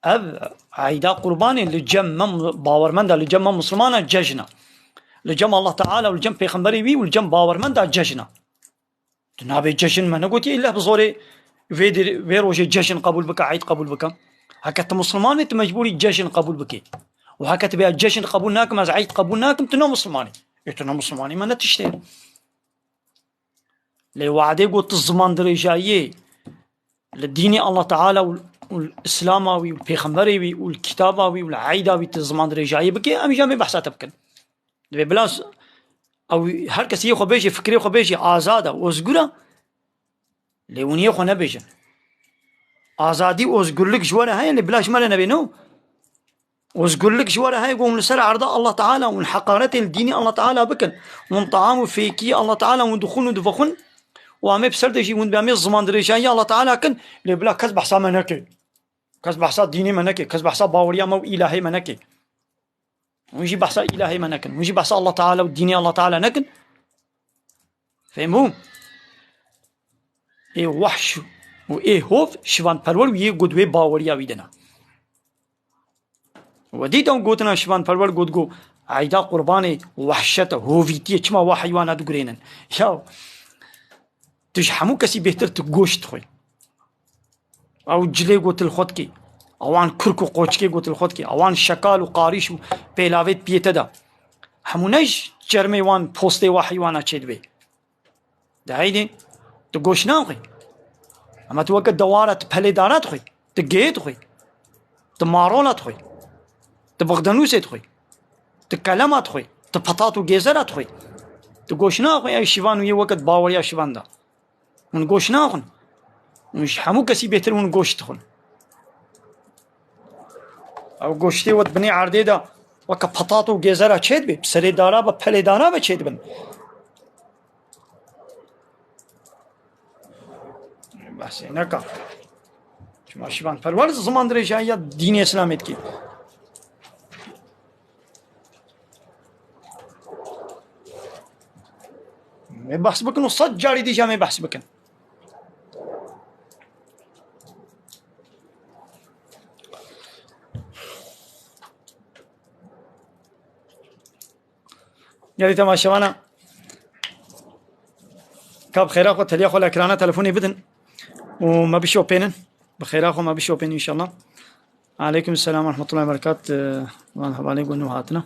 Ev eyda qurbanê li cem me mu-, bawermenda, li cem me Muslimana cejn e. Li cem Allah Teala û li cem pêxemberê wî û li cem bawermenda cejn e. Tu nabê cejn, me negotiye îlle bi zorê vê dir-, vê rojê cejn qebûl bike, eyd qebûl bike. Heke tu Musliman bî, tu mecbûrî cejn qebûl bikê. Û heke tu bê cejn qebûl nakim, ez eyd qebûl nakim, tu ne Muslimanî. Ê tu ne Muslimanî, me ne tiştê. Lê wadê got tu ziman dirêjayiyê li dînê Allah Teala û, û li Îslama wî û li pêxemberê wî û li kitaba wî û li eyda wî tu ziman dirêjayiyê bikê, em jî em ê behsa te bikin. Divê bila s-, ew her kes yê xwe bêjê, fikrê xwe bêjê, azad e, ozgur e. Lê hûn yê xwe nebêjin. Azadî, ozgurlik ji we re heye, lê bila ji me re nebe, no? Ozgurlik ji we re heye ku hûn li ser erda Allah Teala, hûn heqaretê li dînê Allah Teala bikin. Hûn taam û fêkî Allah Teala hûn dixwin û divexwin. Û em ê bi ser de jî hûn dibê em ê ziman dirêjayî Allah Teala kin. Lê bila kes behsa me neke. Kes behsa dînê me neke. Kes behsa baweriya me û îlahê me neke. Hûn jî behsa îlahê me nekin. Hûn jî behsa Allah Teala û dînê Allah Teala nekin. Fehmû? Ê wehş û ê hov Şivan Perwer û yê ku di wê baweriya wî de ne. We dît ew gotina Şivan Perwer got ku eyda qurbanê wehşet e, hovîtiyê, çima wa heywana digurênin? Ya, tu ji hemû kesî bêhtir tu goşt dixwî. Ew cilê got li xwe dikê. Ewan kurk û qoçikê got li xwe dikê. Ewan şekal û qarîş û pêlavê di piyê te de. Hemû ne ji çermê wan postê wa heywana çêdibê. Di eydê tu goşt naxwî. Ema tu weke dewara, tu pelê dara dixwî. Tu gêyê dixwî. Tu marola dixwî. Tu bixdenûsê dixwî. Tu kelema dixwî. Tu petat û gêzera dixwî. Tu goşt naxwî, ey şivan û yê weke di baweriya şivan de. Hûn goşt naxwin. Hûn ji hemû kesî bêhtir hûn goşt dixwin. Ew goştê we di binê erdê de weke petat û gêzera çêdibe, bi serê dara be, pelê dara be çêdibin. Behsê neka. Çima Şivan Perwer ziman dirêjayiya dînê Îslamê dikî? Em ê behs bikin û sed carî dî jî em ê behs bikin. Gelî temaşevana, ka bi xêra xwe, teliya xwe li ekrana telefonê bidin û me bişopênin. Bi xêra xwe me bişopênin înşallah. Aleykum selam ve rahmetullahi ve berekat. Van hevalê ku nû hatine.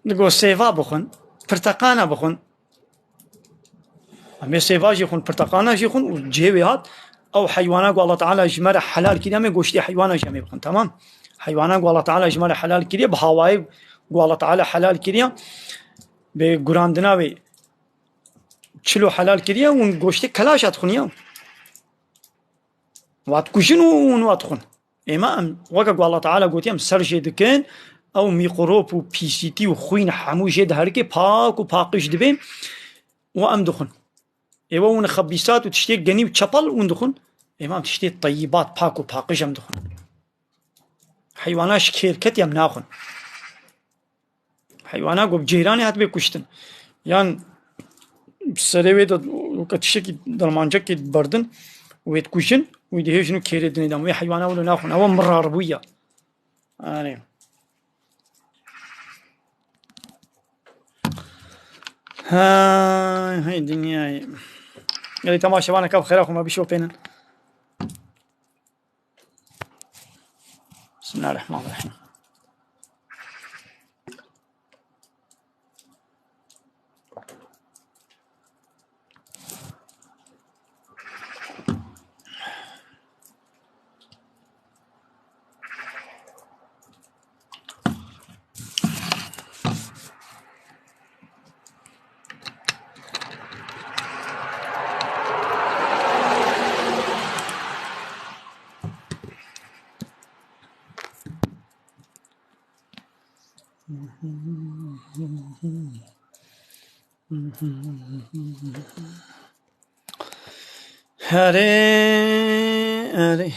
Digo sêva bixwin, pirteqana bixwin. Em ê sêva jî xwin, pirteqana jî xwin û cihê wê hat. Ew heywana ku Allah Teala ji me re helal kiriye, em ê goştê heywana jî em ê bixwin, tamam? Heywana ku Allah Teala ji me re helal kiriye, bi hawayê ku Allah Teala helal kiriye, bi gurandina wê çilo helal kiriye, hûn goştê kelaşa dixwin ya. Wa dikujin û hûn wa dixwin. Êma em, weke ku Allah Teala gotiye, em ser jê dikin, ew mîqrop û pîsîtî û xwîn hemû jê diherike, pak û paqij dibe û em dixwin. Êwe hûn xebîsat û tiştê genî û çepel hûn dixwin. Êma em tiştê teyîbat, pak û paqij em dixwin. Heywana ji kêr ketî em naxwin. Heywana ku bi ceyranê hatibê kuştin. Yan serê wê de weke tiştekî dermancekê berdin, wê dikujin, Wî dihêjin û kêrê dinê dan. Wê heywana wilo naxwin. Ew mirar bûya. Anê. Hay, hay dinyayê. Gelî temaşevaneka bi xêra xwe me bişopênin. Bismillahirrahmanirrahim. Erê, erê.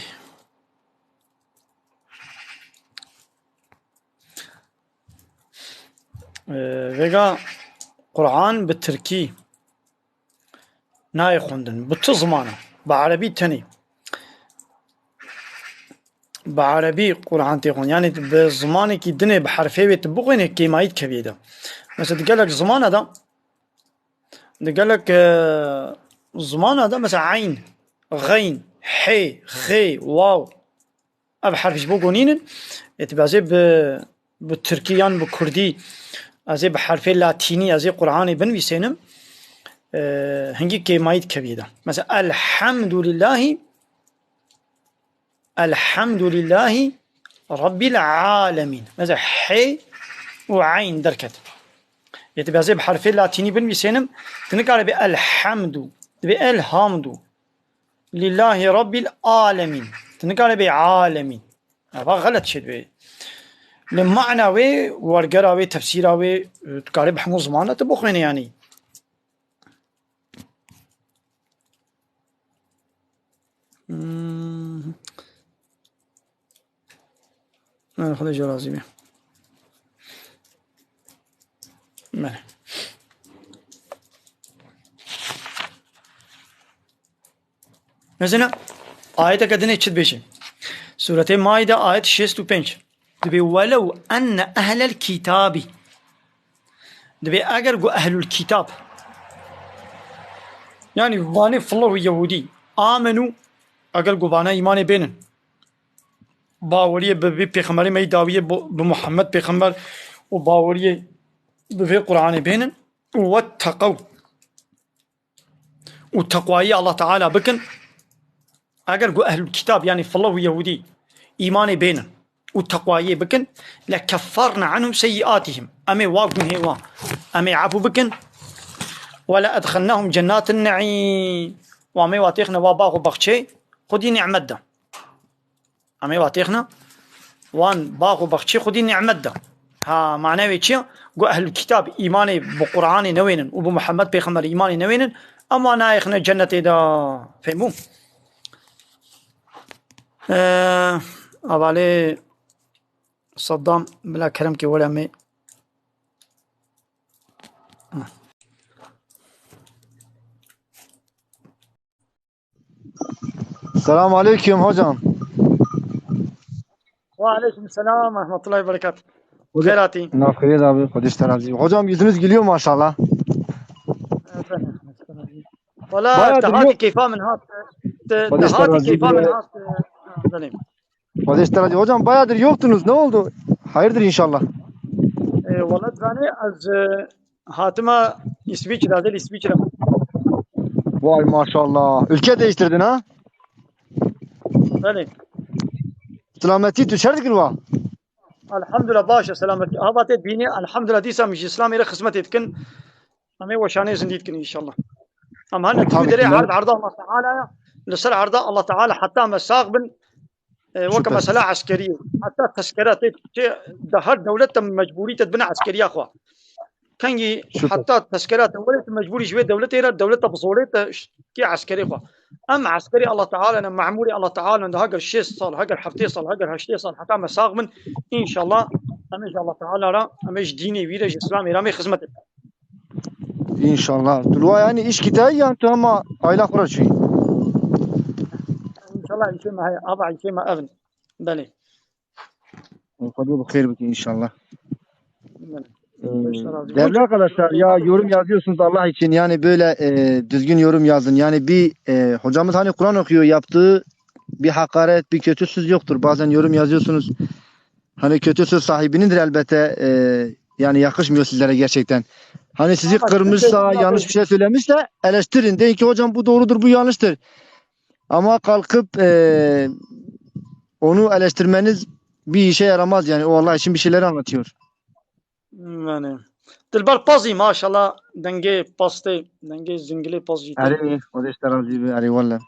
Ee, vêga Quran bi tirkî nayê xwendin. Bi tu zimana? Bi erebî tenê. Bi erebî Quran tê xwendin. Yanî bi zimanekî dinê bi herfê wê tu bixwînê kêmayî dikeviyê de. Mesela di gelek zimana de, di gelek, e, zimana de mesela eyn, xeyn, hê, xê, waw. Ev herf ji bo gonînin. Ê, tu ez ê bi, bi tirkî yan bi kurdî, ez ê bi herfê latînî, ez ê Qur'anê binivîsênim. Ê, hingî kêmayî dikevî de. Mesela, Elhamdulillahî, Elhamdulillahî Rabbil alemîn. Mesela, hê û eyn derket. Ê, tu ez ê bi herfê latînî binivîsênim, tu nikare bê Elhamdu, dibê Elhamdu. Lillahî Rabbil alemîn. Tu nikare bê alemîn. Eva xelet çê dibê. Li mana wê, wergera wê, tefsîra wê, tu karê bi hemû zimana tu bixwênê yanî. Hmm. Belê, Xwedê ji we razî be. Belê. Mesela, ayeteke dinê çi dibêje? Sûretê Maîde, ayet şêst û pênc. Dibê, "Welew enne ehlel kîtabî." Dibê, eger ku ehlul kîtab, yanî vanê filo û yehûdî, amenû, eger ku vana îmanê bênin, baweriyê bi vê pêxemberê me yî dawiyê, bi, bi Muhammed pêxember û baweriyê bi vê Qur'anê bênin û wetteqew û teqwayî Allah Teala bikin, eger ku ehlul kitab, yanî filo û yehûdî, îmanê bênin û teqwayiyê bikin, lekefferna anhum seyyiatihim. Em ê wa gunhê wan, em ê efû bikin. Ve le edxelnahum cennatin neîm. Û em ê wa têxine wa bax û baxçê xwedî nîmet de. Em ê wa têxine wan bax û baxçê xwedî nîmet de. Ha, mane wê çi ye? Got, ehlul kitab îmanê bi Qur'anê newênin û bi Muhammed pêxemberê îmanê newênin, em wan nayêxine cennetê de. Fehmû? Ee, avalê Saddam, bila kerem ke were me. Selamun aleyküm hocam. Ve aleyküm selam ve rahmetullahi ve berekatuhu. Hocam, xêr hatî. Nav xêr abi, Xwedê ji te razî be. Hocam, yüzünüz gülüyor maşallah. Efendim, efendim. Valla, bayağı te hatî keyfa min hat. Te, te hatî keyfa min hat. Efendim. Xwedê ji te razî. Hocam, bayağıdır yoktunuz. Ne oldu? Hayırdır inşallah. E, valla, zanî ez, e, hatime İsviçre, ez ê li İsviçre. Vay maşallah. Ülke değiştirdin ha? Belê. Selametî tu şer dikir wa? Elhamdulillah, baş e, selametî. Hava te bînî, elhamdulillah, dîsa min ji Îslamê re xizmetê dikin. Em ê weşanê zindî dikin inşallah. Em hene tu derê erd, erda Allah Teala ya. Li ser erda Allah Teala heta me sax bin, e, weke mesela eskerî. Heta tezkere tê, tê, de her dewlet de mecbûrî te dibine eskeriya xwe. Kengî heta tezkera te were tu mecbûrî ji wê dewletê re, dewleta bi zorê te ş-, kê eskerê xwe. Em eskerê Allah Teala ne, memûrê Allah Teala ne, heger şêst sal, heger heftê sal, heger heştê sal, heta me sax bin, înşallah, em ê ji Allah Teala re, em ê ji dînê wî re, ji Îslamê re em ê xizmetê. Înşallah. Tu li wa yanî îşkî te yan tu hema aîla xwe re çûyî? Ava Îşê me heye, ava Îşê me evin. Belê. Xwedê bi xêr bike inşallah. Belê. Ee, değerli arkadaşlar, ya yorum yazıyorsunuz Allah için, yani böyle e, düzgün yorum yazın. Yani bir e, hocamız hani Kur'an okuyor, yaptığı bir hakaret, bir kötü söz yoktur. Bazen yorum yazıyorsunuz. Hani kötü söz sahibinindir elbette. E, yani yakışmıyor sizlere gerçekten. Hani sizi kırmışsa, yanlış bir şey söylemişse eleştirin. Deyin ki hocam bu doğrudur, bu yanlıştır. Ama kalkıp e, onu eleştirmeniz bir işe yaramaz yani. O Allah için bir şeyler anlatıyor. Belê. Dilber pazî maşallah, dengê pastê, dengê zingilê pazî. Erê, o da işte razı bir erê valla.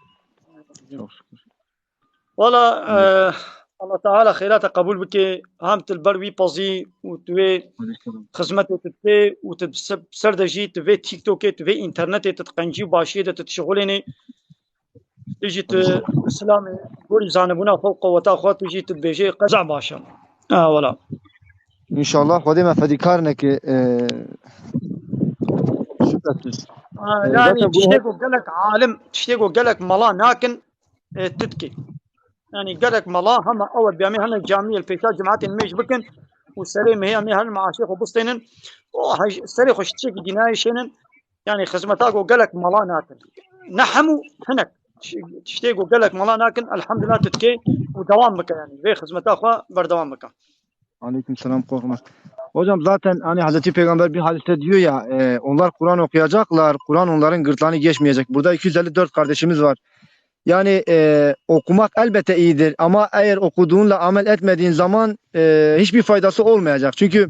Çok şükür. Wala e, Allah Teala xêra te qebûl bike. Hem dilber wî pazî û tu wê xizmetê tu dikê û tu bi se- ser de jî tu vê TikTokê, tu vê internetê tu diqencî û başiyê de tu dişixulênê. Tu jî tu Îslamê gorî zanibûna xwe û qeweta xwe tu jî tu dibêjê qeza baş e. Ha wala. İnşallah Xwedê me fedîkar neke. E, şüphesiz. Ha, E, yani zaten bu tiştê ku gelek alim, tiştê ku gelek mala nakin, e, tu dikê. Yani gelek mala hema ew bi em ê hene camiyê li pêşa cemaetên mêj bikin û serê mehê em ê herin meaşê xwe bistênin. O hej- serê xwe ji tiştekî dînayê şênin. Yani xizmeta ku gelek mala nakin. Ne hemû, hinek. Tiştê ku gelek mala nakin, elhamdulillah tu dikê û dewam bike yani. Vê xizmeta xwe berdewam bike. Aleyküm selam, korkma. Hocam zaten hani Hazreti Peygamber bir hadiste diyor ya, e, onlar Kur'an okuyacaklar, Kur'an onların gırtlağını geçmeyecek. Burada iki yüz elli dört kardeşimiz var. Yani e, okumak elbette iyidir ama eğer okuduğunla amel etmediğin zaman e, hiçbir faydası olmayacak. Çünkü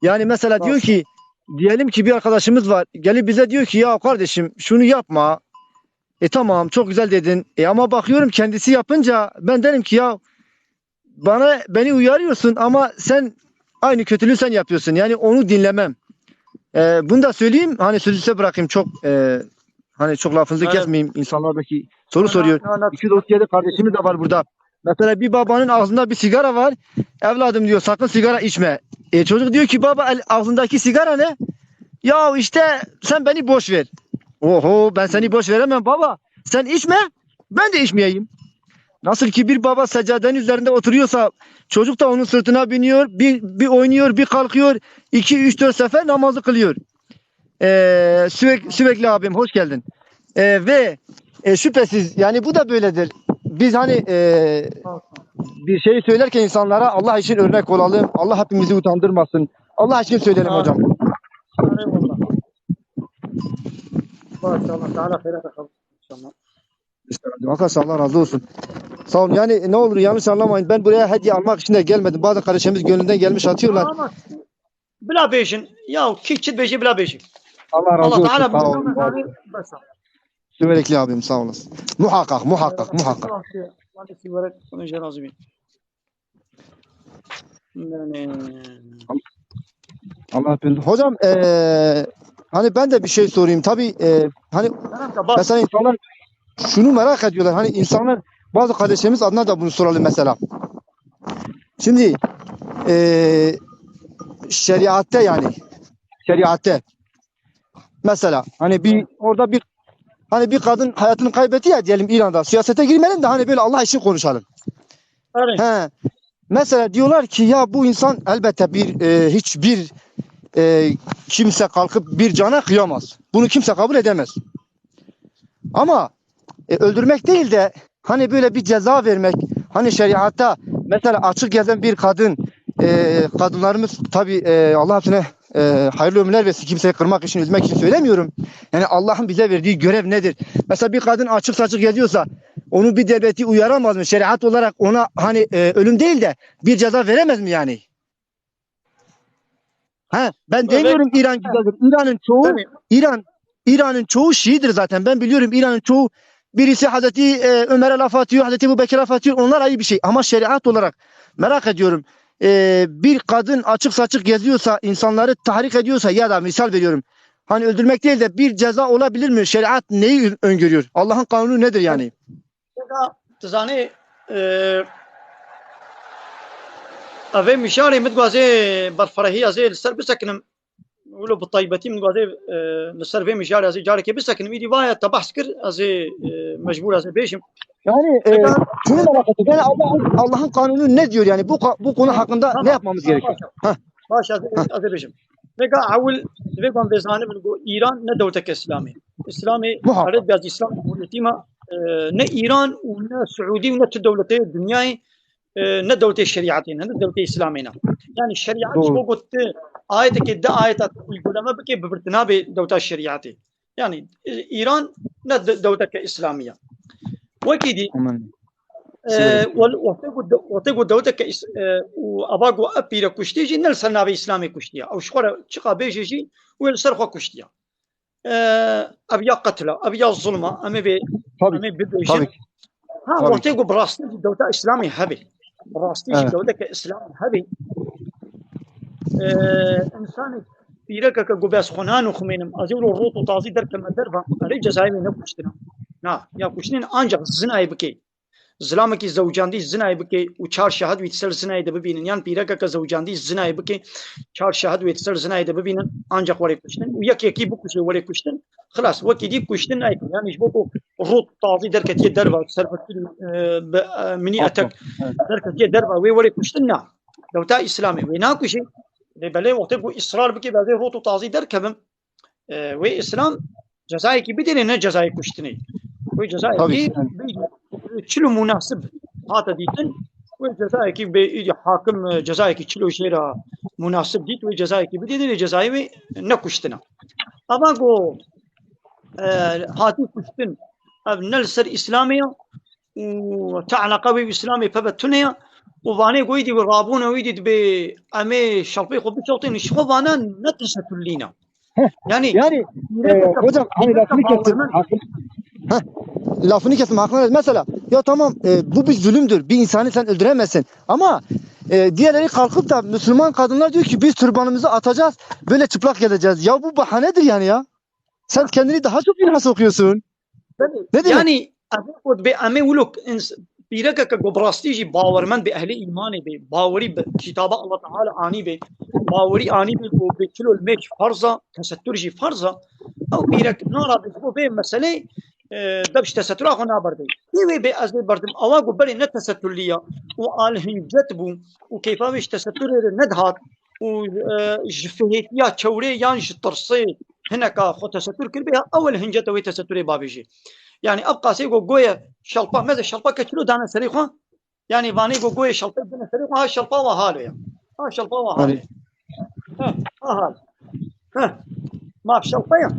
yani mesela diyor ki, diyelim ki bir arkadaşımız var, gelip bize diyor ki ya kardeşim şunu yapma. E tamam, çok güzel dedin. E ama bakıyorum kendisi yapınca ben derim ki ya bana beni uyarıyorsun ama sen aynı kötülüğü sen yapıyorsun. Yani onu dinlemem. E, bunu da söyleyeyim, hani sözü size bırakayım, çok e, hani çok lafınızı kesmeyeyim. İnsanlar belki soru soruyor. İki dost geldi, kardeşimiz de var burada. Mesela bir babanın ağzında bir sigara var. Evladım diyor, sakın sigara içme. E, çocuk diyor ki baba, el, ağzındaki sigara ne? Ya işte sen beni boş ver. Oho, ben seni boş veremem baba. Sen içme, ben de içmeyeyim. Nasıl ki bir baba seccadenin üzerinde oturuyorsa çocuk da onun sırtına biniyor, bir, bir oynuyor, bir kalkıyor, iki, üç, dört sefer namazı kılıyor. Ee, sürekli, sürekli abim hoş geldin. Ee, ve e, şüphesiz yani bu da böyledir. Biz hani e, bir şey söylerken insanlara Allah için örnek olalım. Allah hepimizi utandırmasın. Allah için söyleyelim hocam. Eyvallah. Maşallah. Teala hayra takalım. İnşallah. Arkadaşlar Allah razı olsun. Sağ olun. Yani ne olur yanlış anlamayın. Ben buraya hediye almak için de gelmedim. Bazı kardeşlerimiz gönlünden gelmiş atıyorlar. Ama bila bêjin. Ya kî çi dibêjî bila bêjî. Allah razı Allah olsun. Teala Sağ olun. bize bes e. Sürekli abim sağ olasın. Muhakkak, muhakkak, muhakkak. Sürekli. Sürekli. Yani Allah bilir. Hocam eee, hani ben de bir şey sorayım. Tabii eee, hani Tamam da bak. Mesela insanlar şunu merak ediyorlar. Hani insanlar, bazı kardeşlerimiz adına da bunu soralım mesela. Şimdi eee şeriatte yani şeriatte mesela hani bir orada bir hani bir kadın hayatını kaybetti ya diyelim İran'da. Siyasete girmeyelim de hani böyle Allah için konuşalım. Öyle. He. Mesela diyorlar ki ya bu insan elbette bir e, hiçbir e, kimse kalkıp bir cana kıyamaz. Bunu kimse kabul edemez. Ama e, öldürmek değil de hani böyle bir ceza vermek, hani şeriatta mesela açık gezen bir kadın, e, kadınlarımız tabii e, Allah hepsine e, hayırlı ömürler versin. Kimseyi kırmak için, üzmek için söylemiyorum. Yani Allah'ın bize verdiği görev nedir? Mesela bir kadın açık saçık geziyorsa onu bir devleti uyaramaz mı? Şeriat olarak ona hani e, ölüm değil de bir ceza veremez mi yani? Ha, ben demiyorum İran güzeldir. İran'ın çoğu İran İran'ın çoğu Şiidir zaten. Ben biliyorum İran'ın çoğu, birisi Hazreti e, Ömer'e laf atıyor, Hazreti Ebu Bekir'e laf atıyor. Onlar ayrı bir şey. Ama şeriat olarak merak ediyorum. E, bir kadın açık saçık geziyorsa, insanları tahrik ediyorsa ya da misal veriyorum. Hani öldürmek değil de bir ceza olabilir mi? Şeriat neyi öngörüyor? Allah'ın kanunu nedir yani? Mesela, tu zanî, e, ev ê mijarê min dixwazê berfirehî ez ê li ser bisekinim. wilo bi taybetî min dixwaze, e, li ser vê mijarê ez ê carekê bisekinim. Îdî vaye te behs kir, ez ê, e, mecbûr ez ê bêjim. Yani e, şunu merak ettim. Yani Allah'ın, Allah'ın kanunu ne diyor yani bu, bu konu hakkında ne yapmamız gerekiyor? Baş, ez, ez ê bêjim. Vêga ewil, vê gon vê zanibin ku Îran ne dewleteke Îslamê. Îslamê, Muhakkak. Ered Gazî Îslam Cumhuriyetî ma, e, ne Îran û ne Siûdî û ne tu dewletê dinyayê, e, ne dewletê şerîetê ne, ne dewletê Îslamê ne. Yani şerîet ji bo ku tu ayeteke di ayeta tu uyguleme bike, bi vir tu nabê dewleta şerîetê. Yani e, Îran ne de, dewleteke Îslamî ye. Wekî dî, Aman. e, wel, wextê ku de, wextê ku dewleteke Îs-, e, û ava ku ev pîre kuştî jî ne li ser navê Îslamê kuştiye. Ew ji xwe re çiqa bêje jî wê li ser xwe kuştiye. E, ev ya qetla, ev ya zulma, em ê bê, Tabii. Em ê bibêjin. Tabii. Ha, Tabii. Wextê ku bi rastî jî dewleta Îslamê hebe. Bi rastî jî Evet. Dewleteke Îslamê hebe. E, insanê pîrekeke ku bes xwe nanoxmênim, ez ê wilo rot û tazî derkeme derva, erê cezayê wê nekuştina. Na, ya kuştin ancak zinayê bike. Zilamekî zewcandî zinayê bike û çar şahid wî ser zinayê de bibînin. Yan pîrekeke zewcandî zinayê bike, çar şahid wê ser zinayê de bibînin, ancak were kuştin. Û yek yekî bikuşe were kuştin. Xilas, wekî dî kuştin nayê. Yani ji bo ku rot tazî derketiye derva, ser bi, e, bi, e, minî etek derketiye derva, wê were kuştin na. Dewleta Îslamê wê nakuşe. Lê belê wextê ku îsrar bike, belê rot û tazî derkevim. E, wê Îslam cezayekî bidê, ne cezayê kuştinê. Wê cezayekî Tabii. bidê, çilo munasib hate dîtin. Wê cezayekî bê, îdî hakim, e, cezayekî çilo jê re munasib dît, wê cezayekî bidê, lê cezayê wê ne kuştin e. Ama ku, e, hatî kuştin, ev ne li ser Îslamê ye û te eleqa wê û Îslamê peve tune ye û vanê ku îdî wî rabûne û îdî dibê em ê şelpê xwe bişewtin, ji xwe vana ne tesettürlî ne. Yani, Yani e, hocam hani lafını kestim. Hakkın, heh, lafını kestim hakkında. Mesela ya tamam e, bu bir zulümdür. Bir insanı sen öldüremezsin. Ama e, diğerleri kalkıp da Müslüman kadınlar diyor ki biz türbanımızı atacağız. Böyle çıplak geleceğiz. Ya bu bahanedir yani ya. Sen kendini daha çok günaha sokuyorsun. Ne demek? Yani, ev got bê em ê wilo ins-, pîrekeke ku bi rastî jî bawermend bê, ehlê îmanê bê, bawerî bi kitaba Allah Teala anî bê, bawerî anî bê ku bê çilo li mêj ferz e, tesettür jî ferz e. Ew pîrek nara bê ji bo vê meselê, e, dev ji tesettüra xwe naberdê. Ê wê bê ez ê berdim. Ewa ku berê ne tesettürlî ye û alhince bû û keyfa wê ji tesettürê re nedihat û, e, ji fihêtiya çewrê yan ji tirsê hineka xwe tesettür kiribê, ya ewil hince te wê tesettürê bavêjê. Yani ev qasê ku goye şelpa, meze şelpa ke çilo dane serê xwe, yani vanê ku goye şelpa dane serê xwe, ha şelpa wa halo ya. Ha şelpa wa halo. Hani Ha, ha halo. Ha. Ma şelpa ya.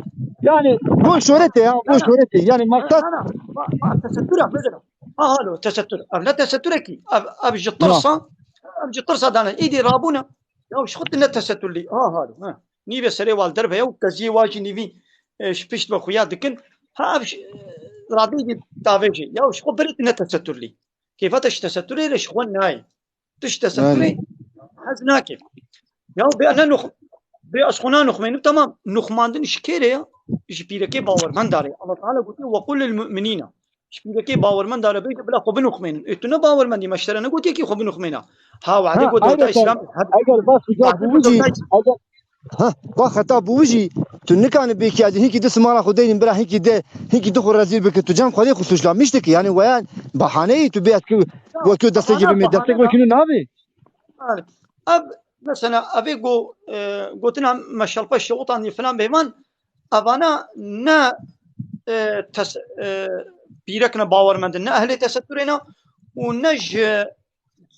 yani bu şöhrete ya, bu şöhrete. Yani Ha, maksat ha, ha. Ma, ma tesettür ya, mesela. Ha halo, tesettür. Ev ne tesettür ki? Ev, ev ji tirsa, ev ji tirsa dane. Îdî rabûne. Ya ji xwe tu ne tesettürlî. Ha halo. Ha. Nîvê serê wal derve ya û keziyê wa jî nîvî, e, ji pişt ve xuya dikin. Ha ev ji, e, radeyê dî tavêjê. Ya ji xwe berê tu ne tesettürlî. Keyfa te ji tesettürê re ji xwe nayê. Tu ji tesettürê hez nake. Ya bê ne nux-, bê ez xwe nanoxmênim, tamam, nuxmandin ji kê re ya? Ji pîrekê bawermenda re. Allah Teala gotiye, "Ve qul lil mu'minîne." Ji pîrekê bawermenda re bêje, bila xwe binoxmênin. Ê tu ne bawermendî, me ji te re negotiye kî xwe binoxmêna. Ha, wade Ha, ku dewleta ayrıca Îslam, ha, eger bas wade ku dewleta Îslam. Ha, bak heta bu jî, tu nikanî bêkiyadî hinkî di simara xwe deynin bira hinkî de, hinkî di xwe rezîl bike, tu cem xwedê xwe suçlamiş dikî. Yani weya bahaneyî tu bê etki wekî destekê bimê, destek wekî nabê. Yani, ev, mesela, evê go, e, gotina me şelpa şewitandî filan bêvan, evana ne, e, tes-, e, pîrek ne bawermendin, ne ehlê tesettürê ne û ne ji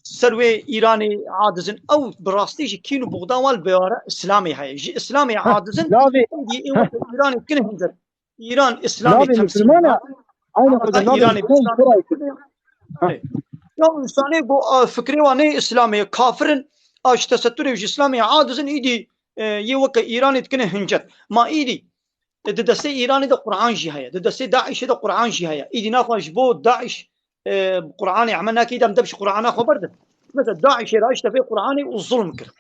ser wê Îranê adizin. Ew bi rastî ji kîn û buxda wal bi wara Îslamê heye. Ji Îslamê adizin, Navê, êdî ê weke Îranê dikine hincet. Îran Îslamê navê temsîl Müslüman ya. nake. Aynı Ama kadar ta navê Îranê Müslüman Îslamê Koray. temsîl nake. Ya însanê go, a, fikrê wan ê Îslamê ye, kafir in, a, ji tesettürê ji Îslamê ye, adizin, îdî, e, yê weke Îranê dikine hincet. Ma îdî, e, di destê Îranê de Quran jî heye, di destê DAIŞê de Quran jî heye. Îdî naxwe ji bo DAIŞ, e, Quranê eme nake, îdî em dev ji Qurana xwe berdin. Mesela DAIŞê re işte vê Quranê û zulm kir.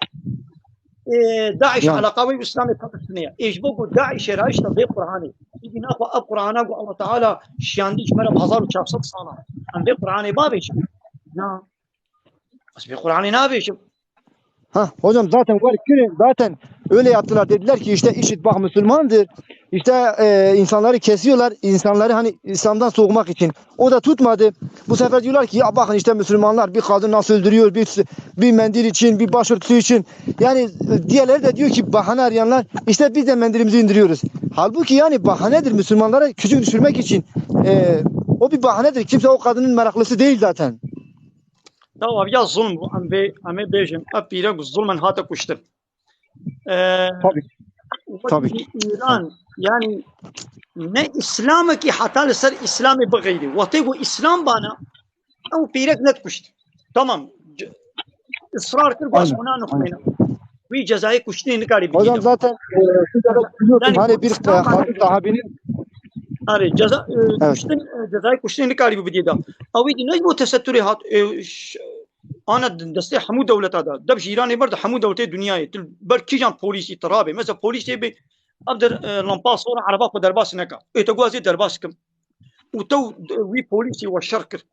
E, DAIŞ Ya. Eleqa wê Îslamê pevistine ye. Ê ji bo ku DAIŞê re işte vê Quranê. Îdî naxwe ev Qurana ku Allah Teala şiyandî ji me re bi hezar û çar sed sala. Em vê Quranê bavêjin. Na. Ez vê Quranê navêjim. Ha, hocam zaten var kirin, zaten Öyle yaptılar. Dediler ki işte IŞİD bak Müslümandır. İşte e, insanları kesiyorlar. İnsanları hani İslam'dan soğumak için. O da tutmadı. Bu sefer diyorlar ki ya bakın işte Müslümanlar bir kadın nasıl öldürüyor, bir, bir mendil için, bir başörtüsü için. Yani e, diğerleri de diyor ki bahane arayanlar işte biz de mendilimizi indiriyoruz. Halbuki yani bahanedir Müslümanlara küçük düşürmek için. E, o bir bahanedir. Kimse o kadının meraklısı değil zaten. Tawa ya zulm bû, em vê, em ê bêjin, ev pîrek zulmen hate kuştin. Ee, Tabii ki. Tabii ki. Îran, yani ne Îslamekî heta li ser Îslamê bixeyrî. Wextê ku Îslam bana, ew pîrek nedikuşt. Tamam. C- Israr kir, bas Aynen, buna nixwîne. Wî cezayê kuştinê nikarî bidî. Hocam zaten e, şu kadar biliyorsun, Yani hani bu bir e, İslam Hazreti sahabinin Arê, ceza, e, Evet. kuştin, e, cezayê kuştinê nikarî bibidî da. Ew êdî ne ji bo teseturê hat, e, ş- ana d- destê hemû dewleta da. Deb ji Îranê ber de hemû dewletê dinyayê. Tu ber kîjan polîsî tu rabê. Mesela polîsê bê, ev der, e, lampa sor, ereba xwe derbas neka. Ê te guazê derbas kim. Û te û d- wî polîsê we şer kir.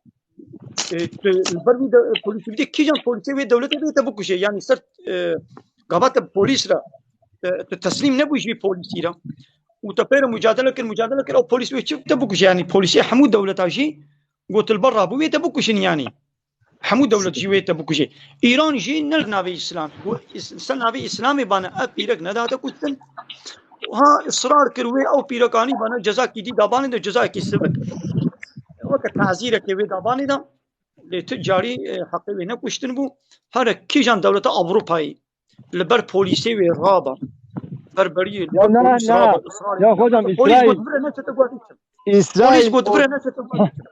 E, tu li ber wî de, e, polîsî bidê, kîjan polîsê wê dewletê bê te bikuşê. Yani ser, e, gava te polîs re, e, tu teslîm nebû ji wî polîsî re. Û te pê re mucadele kir, mucadele kir, ew polîs wê çi te bikuşe. Yani polîsê hemû dewleta jî got li ber rabû wê te bikuşin yani. Hemû dewlet jî wê te bikuje. Îran jî ne li navê Îslam. Got, Îs- ser navê Îslamê bana ev pîrek nedate kuştin. Ha israr kir wê ew pîrekanî bana cezakî dî dabanê de cezayekî sivik. Weke tazîrekê wê dabanê de lê tu carî e, heqê wê nekuştin bû. Here kîjan dewleta Ewropayê li ber polîsê wê raba. Berberiyê li Ya ber na, polîs na. raba. Israr Ya hocam, Polîs İsrail- got bire neçe te guhatî çi. Polîs İsrail got bire neçe te guhatî çi.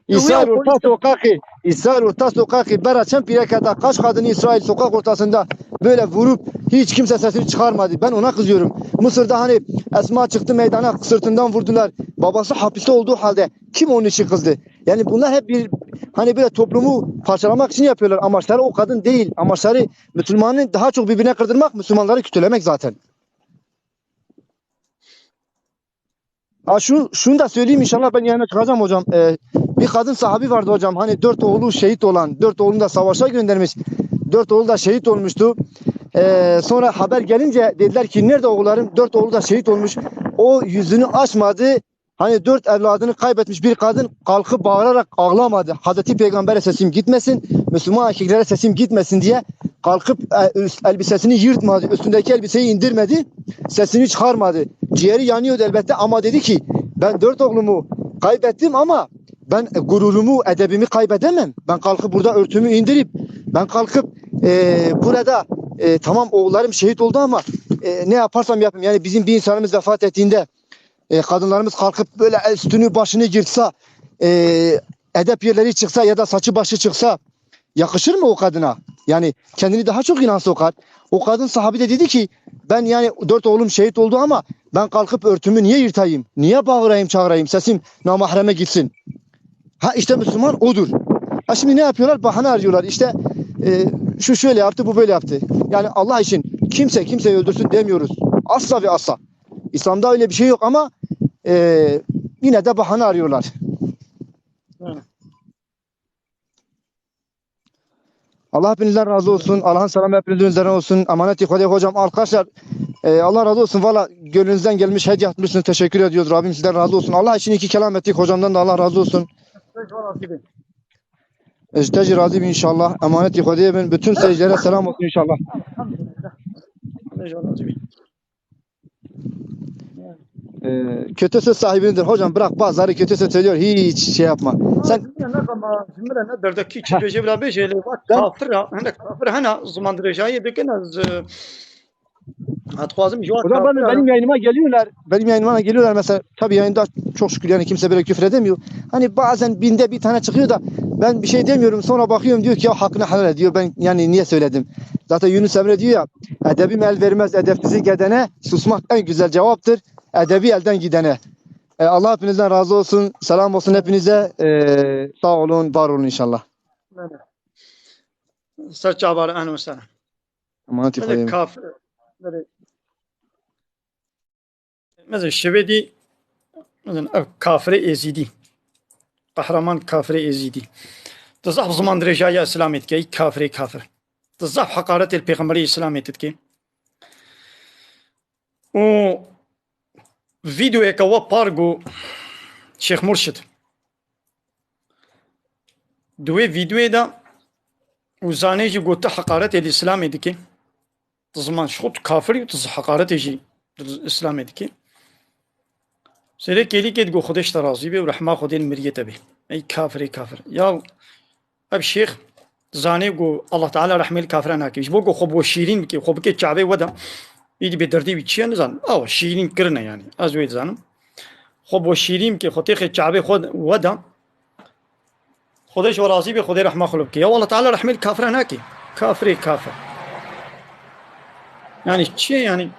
İsrail Uyan orta polis- sokakı, İsrail orta sokakı, bera çend pireke da kaç kadını İsrail sokak ortasında böyle vurup hiç kimse sesini çıkarmadı. Ben ona kızıyorum. Mısır'da hani Esma çıktı meydana, sırtından vurdular. Babası hapiste olduğu halde kim onun için kızdı? Yani bunlar hep bir hani böyle toplumu parçalamak için yapıyorlar. Amaçları o kadın değil. Amaçları Müslümanı daha çok birbirine kırdırmak, Müslümanları kötülemek zaten. Ha şu, şunu da söyleyeyim, inşallah ben yayına çıkacağım hocam. Ee, bir kadın sahabi vardı hocam. Hani dört oğlu şehit olan, dört oğlunu da savaşa göndermiş. Dört oğlu da şehit olmuştu. Ee, sonra haber gelince dediler ki nerede oğullarım? Dört oğlu da şehit olmuş. O yüzünü açmadı. Hani dört evladını kaybetmiş bir kadın kalkıp bağırarak ağlamadı. Hazreti Peygamber'e sesim gitmesin, Müslüman erkeklere sesim gitmesin diye kalkıp e, üst, elbisesini yırtmadı, üstündeki elbiseyi indirmedi, sesini çıkarmadı. Ciğeri yanıyordu elbette ama dedi ki ben dört oğlumu kaybettim ama ben gururumu, edebimi kaybedemem. Ben kalkıp burada örtümü indirip ben kalkıp e, burada e, tamam oğullarım şehit oldu ama e, ne yaparsam yapayım. Yani bizim bir insanımız vefat ettiğinde e, kadınlarımız kalkıp böyle üstünü başını yırtsa, e, edep yerleri çıksa ya da saçı başı çıksa yakışır mı o kadına? Yani kendini daha çok günaha sokar. O kadın sahabi de dedi ki ben yani dört oğlum şehit oldu ama ben kalkıp örtümü niye yırtayım? Niye bağırayım çağırayım? Sesim namahreme gitsin. Ha işte Müslüman odur. Ha şimdi ne yapıyorlar? Bahane arıyorlar. İşte e, şu şöyle yaptı, bu böyle yaptı. Yani Allah için kimse kimseyi öldürsün demiyoruz. Asla ve asla. İslam'da öyle bir şey yok ama e, yine de bahane arıyorlar. Hı. Allah hepinizden razı olsun. Allah'ın selamı hepinizin üzerine olsun. Emaneti Xwedê hocam. Arkadaşlar e, Allah razı olsun. Valla gönlünüzden gelmiş hediye atmışsınız. Teşekkür ediyoruz. Rabbim sizden razı olsun. Allah için iki kelam ettik. Hocamdan da Allah razı olsun. Ji te jî razî bin inşallah. Emanetî Xwedê bin. Bütün seyircilere selam olsun inşallah. Ee, kötü söz sahibinindir. Hocam bırak bazıları kötü söz söylüyor. Hiç şey yapma. Sen Ji min re ne xema, ji min re ne derdekî çi bêje bila bêje lê vat Ben- kafir ha, hinek kafir hene ziman dirêjayê dikin ez e, ez dixwazim ji wan Hocam ben, kafir benim yayınıma geliyorlar. Benim yayınıma geliyorlar mesela. Tabii yayında çok şükür yani kimse böyle küfür edemiyor. Hani bazen binde bir tane çıkıyor da ben bir şey demiyorum. Sonra bakıyorum diyor ki ya hakkını helal et diyor. Ben yani niye söyledim? Zaten Yunus Emre diyor ya edebim el vermez edepsizlik edene susmak en güzel cevaptır. Edebi elden gidene. E, Allah hepinizden razı olsun. Selam olsun hepinize. E, sağ olun, var olun inşallah. Ser çavar, ehlen we sehlen. Emanetî Mesela Xwedê. Kafir. Mesela, mesela şivê dî, mesela ev kafirê êzîdî. Qehreman kafirê êzîdî. Tu zaf ziman dirêjaya Îslamê dike, kafirê kafir. Tu zaf heqaretê li pêxemberê Îslamê tu dike. û vîdeoyeke we par got Şêx Murşid. Di wê vîdeoyê de û zanê jî got tu heqaretê li Îslamê dikî. Tu ziman ji xwe tu kafir î û tu zi heqaretê jî li Îslamê dikî. Sêrê kêlîkê digot Xwedê ji te razî be û rehma Xwedê li miriyê te be. Ey kafirê kafir. Ya ev şêx zanê ku Allah Teala rehmê li kafira nake. Ji bo ku xwe bo şîrîn bike, xwe bike çavê we de. Îdî bê derdê wî çi ye nizanim. Ew şîrîn kirine yani. Ez wê dizanim. Xwe bo şîrîn bike, xwe têxê çavê xwe we de. Xwedê ji we razî be, Xwedê rehma xwe li bike. Ya Allah Teala rehmê li kafira nake. Kafirê kafir. Yani çi ye yani?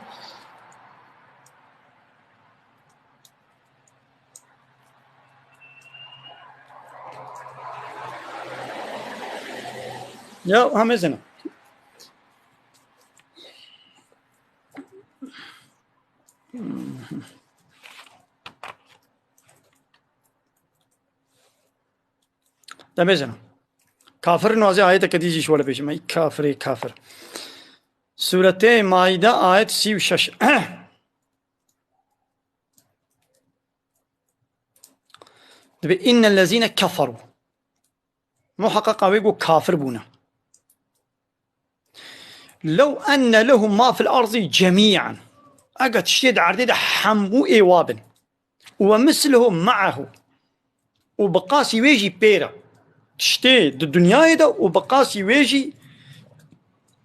Ya hemê zina. Demê zina. Kafir nazê ayeteke dî jî ji we re bêjim. Ey kafirê kafir. Sûretê Maîde ayet sî û şeş. Dibe innellezîne keferû. Muheqeqa wê ku kafir bûne. Lew enne lehum ma fil ardî cemî'an. Eger tiştê di erdê de hemû ê wa bin. Ve misluhu ma'ahu. Û bi qasî wê jî pê re. Tiştê di dinyayê de û bi qasî wê jî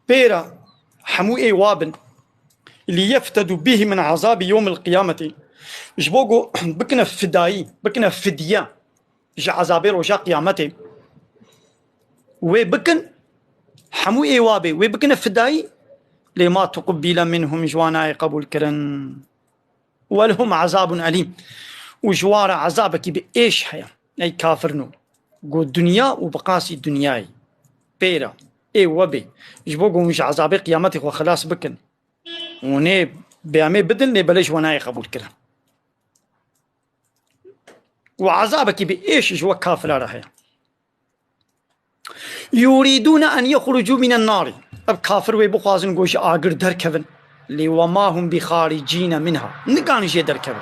pê re hemû ê wa bin. Liyeftedu bihi min azabi yewmil qiyameti. Ji bo ku bikine fidayî, bikine fidye ji ezabê roja qiyametê. Wê bikin, hemû ê wa bê, wê bikine fidayî. Lê ma tuqbîle minhum, ji wan nayê qebûl kirin. Welhum azabun elîm. Û ji wan re ezabekî bi êş heye. Ey kafirno. Got dinya û bi qasî dinyayê. Pê re. Ê we bê. Ji bo ku hûn ji ezabê qiyametê xwe xilas bikin. Hûn ê bêamê bidin, lê belê ji we nayê qebûl kirin. Û ezabekî bi êş ji we kafira re heye. Yurîdûne en yexrucû mînen narî. Ev kafir wê bixwazin ku ji agir derkevin. Lê we ma hum bi xaricîne minha. Nikan jê derkevin.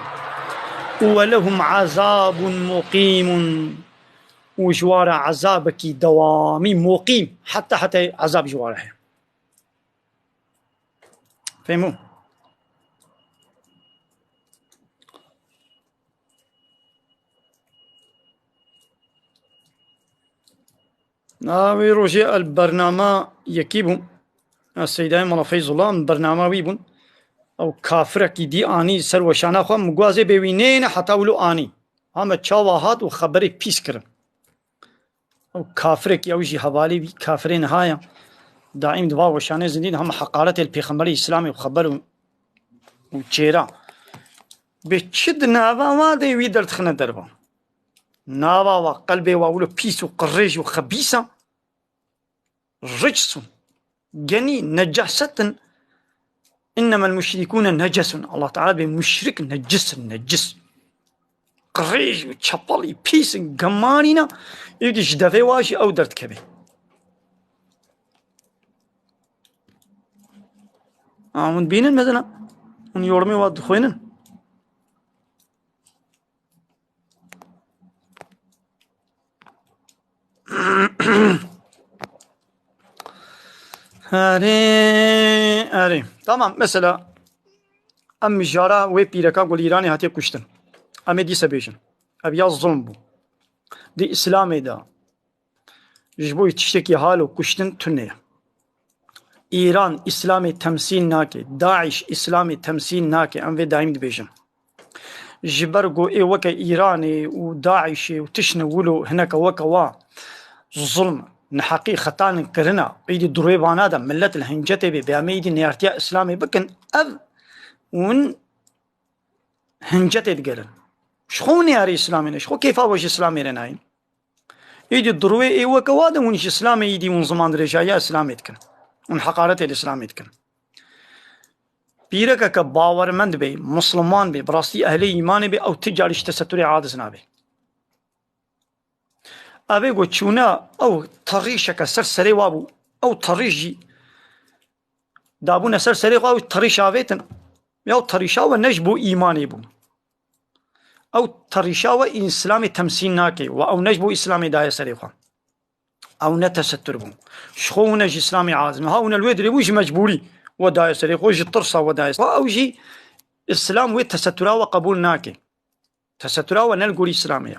Û we lehum ezabun muqîmun. Û ji wan re ezabekî dewamî muqîm. Heta heta ezab ji wan re heye. Fehmû? Na wê rojê el bernama yekî bû. Ez Seydayê Mala Feyzullah, em bernama wî bûn. Ew kafirekî dî anî ser weşana xwe, min guazê bê wî nêne heta wilo anî. Ha me çawa hat û xeberê pîs kirin. Ew kafirekî, ew jî hevalê wî kafirê niha ye. Daîm di va weşanê zindî de hema heqaretê li pêxemberê Îslamê û xeber û, û çêra. Bê çi di nava wa de wî derdixine derva. Nava wa, qelbê wa wilo pîs û qirêj û xebîs e. Ricsun. Genî necaset in. Innemel muşrikûne necesun. Allah Teala bê muşrik necis in, necis. Qirêj û çepelî pîs in, gemarî ne. Êdî ji devê wa jî ew derdikeve. A, hûn dibînin mesela? Hûn yorumê wa dixwînin? Erê, erê. Tamam, mesela em mijara wê pîreka ku li Îranê hatiye kuştin. Em ê dîse bêjin. Ev ya zulm bû. Di Îslamê de ji bo tiştekî halo kuştin tune ye. Îran Îslamê temsîl nake, DAIŞ Îslamê temsîl nake, em vê daîm dibêjin. Ji ber ku ê weke Îranê û DAIŞê û tiştine wilo hineke weke wa zulm, neheqî, xetanin kirina, êdî di rûyê vana de milet li hincetê bê, bêamê êdî neyartiya Îslamê bikin, ev hûn hincetê digerin. Ji xwe neyarê Îslamê ne, ji xwe kêfa we ji Îslamê re nayîn. Êdî di rûyê ê weke wa de hûn ji Îslamê êdî hûn ziman dirêjahiya Îslamê dikin. Hûn heqaretê li Îslamê dikin. Pîrekeke bawermend be, misliman be, bi rastî ehlê îmanê be, ew ti carî ji teseturê aciz nabe. Ev ê ku çûne ew terîşeke ser serê wa bû. Ew terîş jî dabûne ser serê xwe, ew terîş avêtin. Ya terîşa we ne ji bo îmanê bû. Ew terîşa we Îslamê temsîl nake. We ew ne ji bo Îslamê daye serê xwe. Ew ne tesettur bû. Ji xwe hûn e ji Îslamê azim. Ha hûn e li wê dirê bû ji mecbûrî we daye serê xwe, ji tirsa we daye. Ew jî Îslam wê tesettura we qebûl nake. Tesettura we ne li gorî Îslamê ye.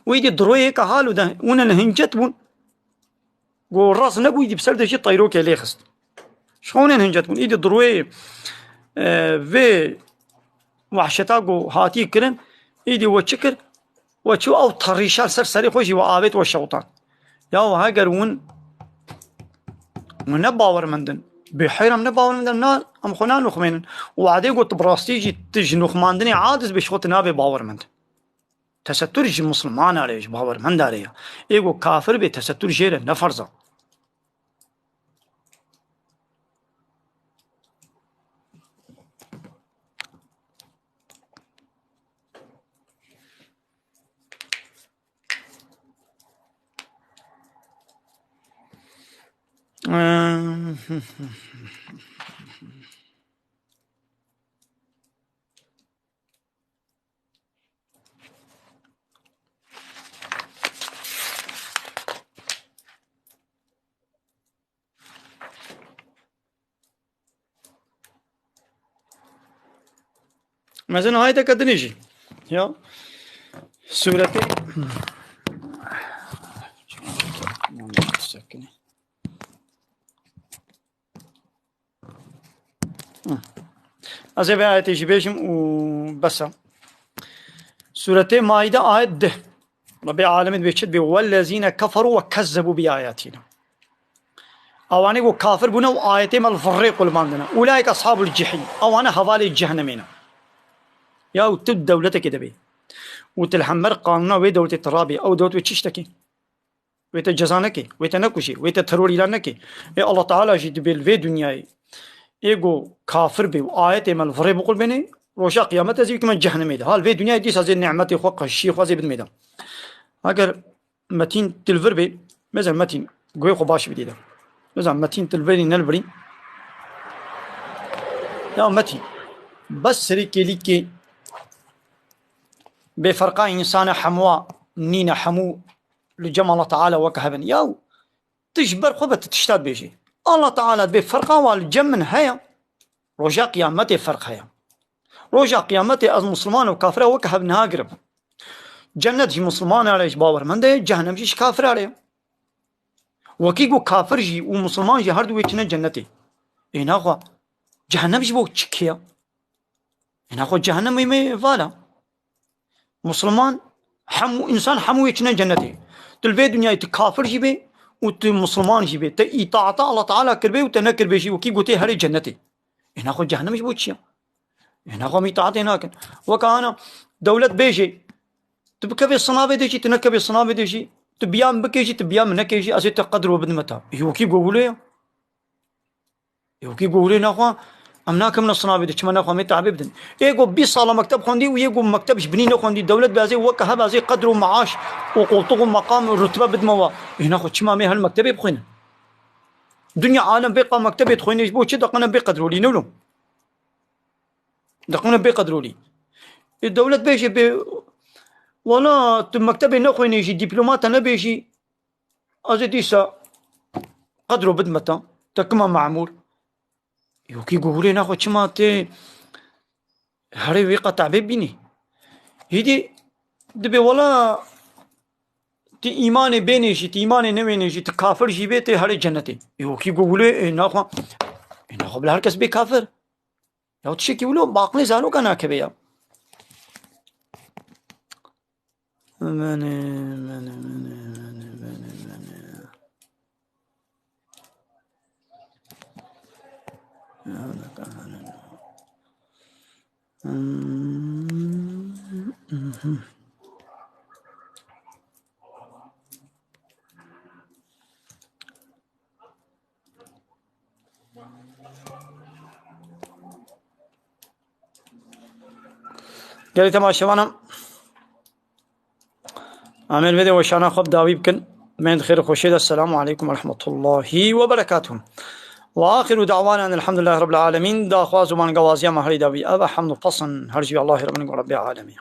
Wî dî diroyê ke hal û de hûn e li hincet bûn. Go rast nebû, îdî bi ser de jî teyrokê lê xist. Ji xwe hûnên hincet bûn. Îdî diroyê, e, vê wehşeta ku hatî kirin, îdî we çi kir? We çû ew terîşan ser serê xwe jî we avêt we şewtan. Ya we heger hûn, hûn ne bawermend in. Bê heyran ne bawermend in, na, em xwe nanuxmênin. Û adê got bi rastî jî tu ji nuxmandinê aciz bê, ji xwe tu nabê bawermend. Tesettur ji Muslimana re, ji bawermenda re ya. Ê ku kafir bê, tesettur jê re ne ferz e. Mezin ayeteke dinê jî. Ya. Sûretê. Ez ê vê ayetê jî bêjim û bes e. Sûretê Maîde ayet deh. Rebê alemê dibê çi dibê? "Wellezîne keferû ve kezzebû bi ayatîna." Ewanê ku kafir bûne û ayetê me li virrê qulbandine. "Ulaîke ashabul cehîm." Ewane hevalê cehennemê ne. Ya û tu dewletekê de bê. Û tu li hember qanûna wê dewletê tu rabê. Ew dewlet wê çi tiştekê? Wê te ceza neke, wê te nekujê, wê te teror îlan neke. Ê Allah Teala jî dibê li vê dinyayê ê go kafir bê û ayetê me li virê biqulbênê, roja qiyamete zî bikime cehennemê de. Hal vê dinyayê dîsa zê nimetê xwe, qeşiyê xwe zê bidimê de. Eger Metîn tu li vir bê, mezin Metîn, guhê xwe baş bidî de. Mezin Metîn tu li virî ne li virî. Ya Metîn, bes serê kêlîkê bê ferqa însan e, hemûa nîne, hemû li cem Allah Teala weke hebin. Yaw, tu ji ber xwe be tu tişta dibêjî. Allah Teala dibê ferqa wa li cem min heye, roja qiyametê ferq heye. Roja qiyametê ez Musliman û kafira weke hev niha girim. Cennet ji Muslimana re, ji bawermende ye, cehennem jî ji kafira re ye. Wekî ku kafir jî û Musliman jî her du wê çine cennetê. Ê naxwe, cehennem ji bo çi kê ye? Ê naxwe cehennemê me vala. Musliman, hemû însan, hemû yê çine cennetê. Tu li vê dinyayê tu kafir jî bê û tu Musliman jî bê. Te îtaata Allah Teala kiribê û te nekiribê jî, wekî gotê herê cennetê. Ê naxwe cehennem ji bo çi ya? Ê naxwe em îtaatê nakin. Weka ana dewlet bêjê, tu bikevê sinavê de jî, tu nekevê sinavê de jî, tu biya min bikê jî, tu biya min nekê jî, ez ê te qedro bidime ta. Ê wekî go wilo ya. Ê wekî go wilo naxwe, em nakevine sinavê de, çima naxwe em ê te'bê bidin. Ê go bîst sala mekteb xwendî û yê go mekteb ji binî nexwendî, dewlet bê ez ê weke hev ez ê qedr û meaş û qoltûq û meqam û rutbe bidime wa. Ê naxwe çima em ê her mektebê bixwînin? Dinya alem vê qa mektebê dixwîne ji bo çi? Deqine bê qedrolî ne wilo. Deqine bê qedrolî. Ê dewlet bêjê bê, wala tu mektebê nexwînî jî, dîploma te nebê jî, ez ê dîsa qedro bidime te, te kima memûr. Yokî go wilo naxwe çima tê herê wê qa te'bê bînî? Hîdî dibê wala tu îmanê bênê jî, tu îmanê newênê jî, tu kafir jî bê, tê herê cennetê. Yokî go wilo, ê naxwe, ê naxwe bila her kes bê kafir. Ya tiştekî wilo bi aqilê zaroka nakeve ya. Menê, menê, menê, menê, menê, menê. Gelî temaşevanan, em ê li vê de weşana xwe bi dawî bikin. Em ê di xêr û xweşiyê de. Selamu aleykum ve rahmetullahi ve berekatuhu. Ve axiru da'wana elhamdulillahi rabbil alemin. Daxwaz û bangewaziya me herî dawî ev e, hemd û pesin her jî Allahê Rabbin û Rabbê alemî.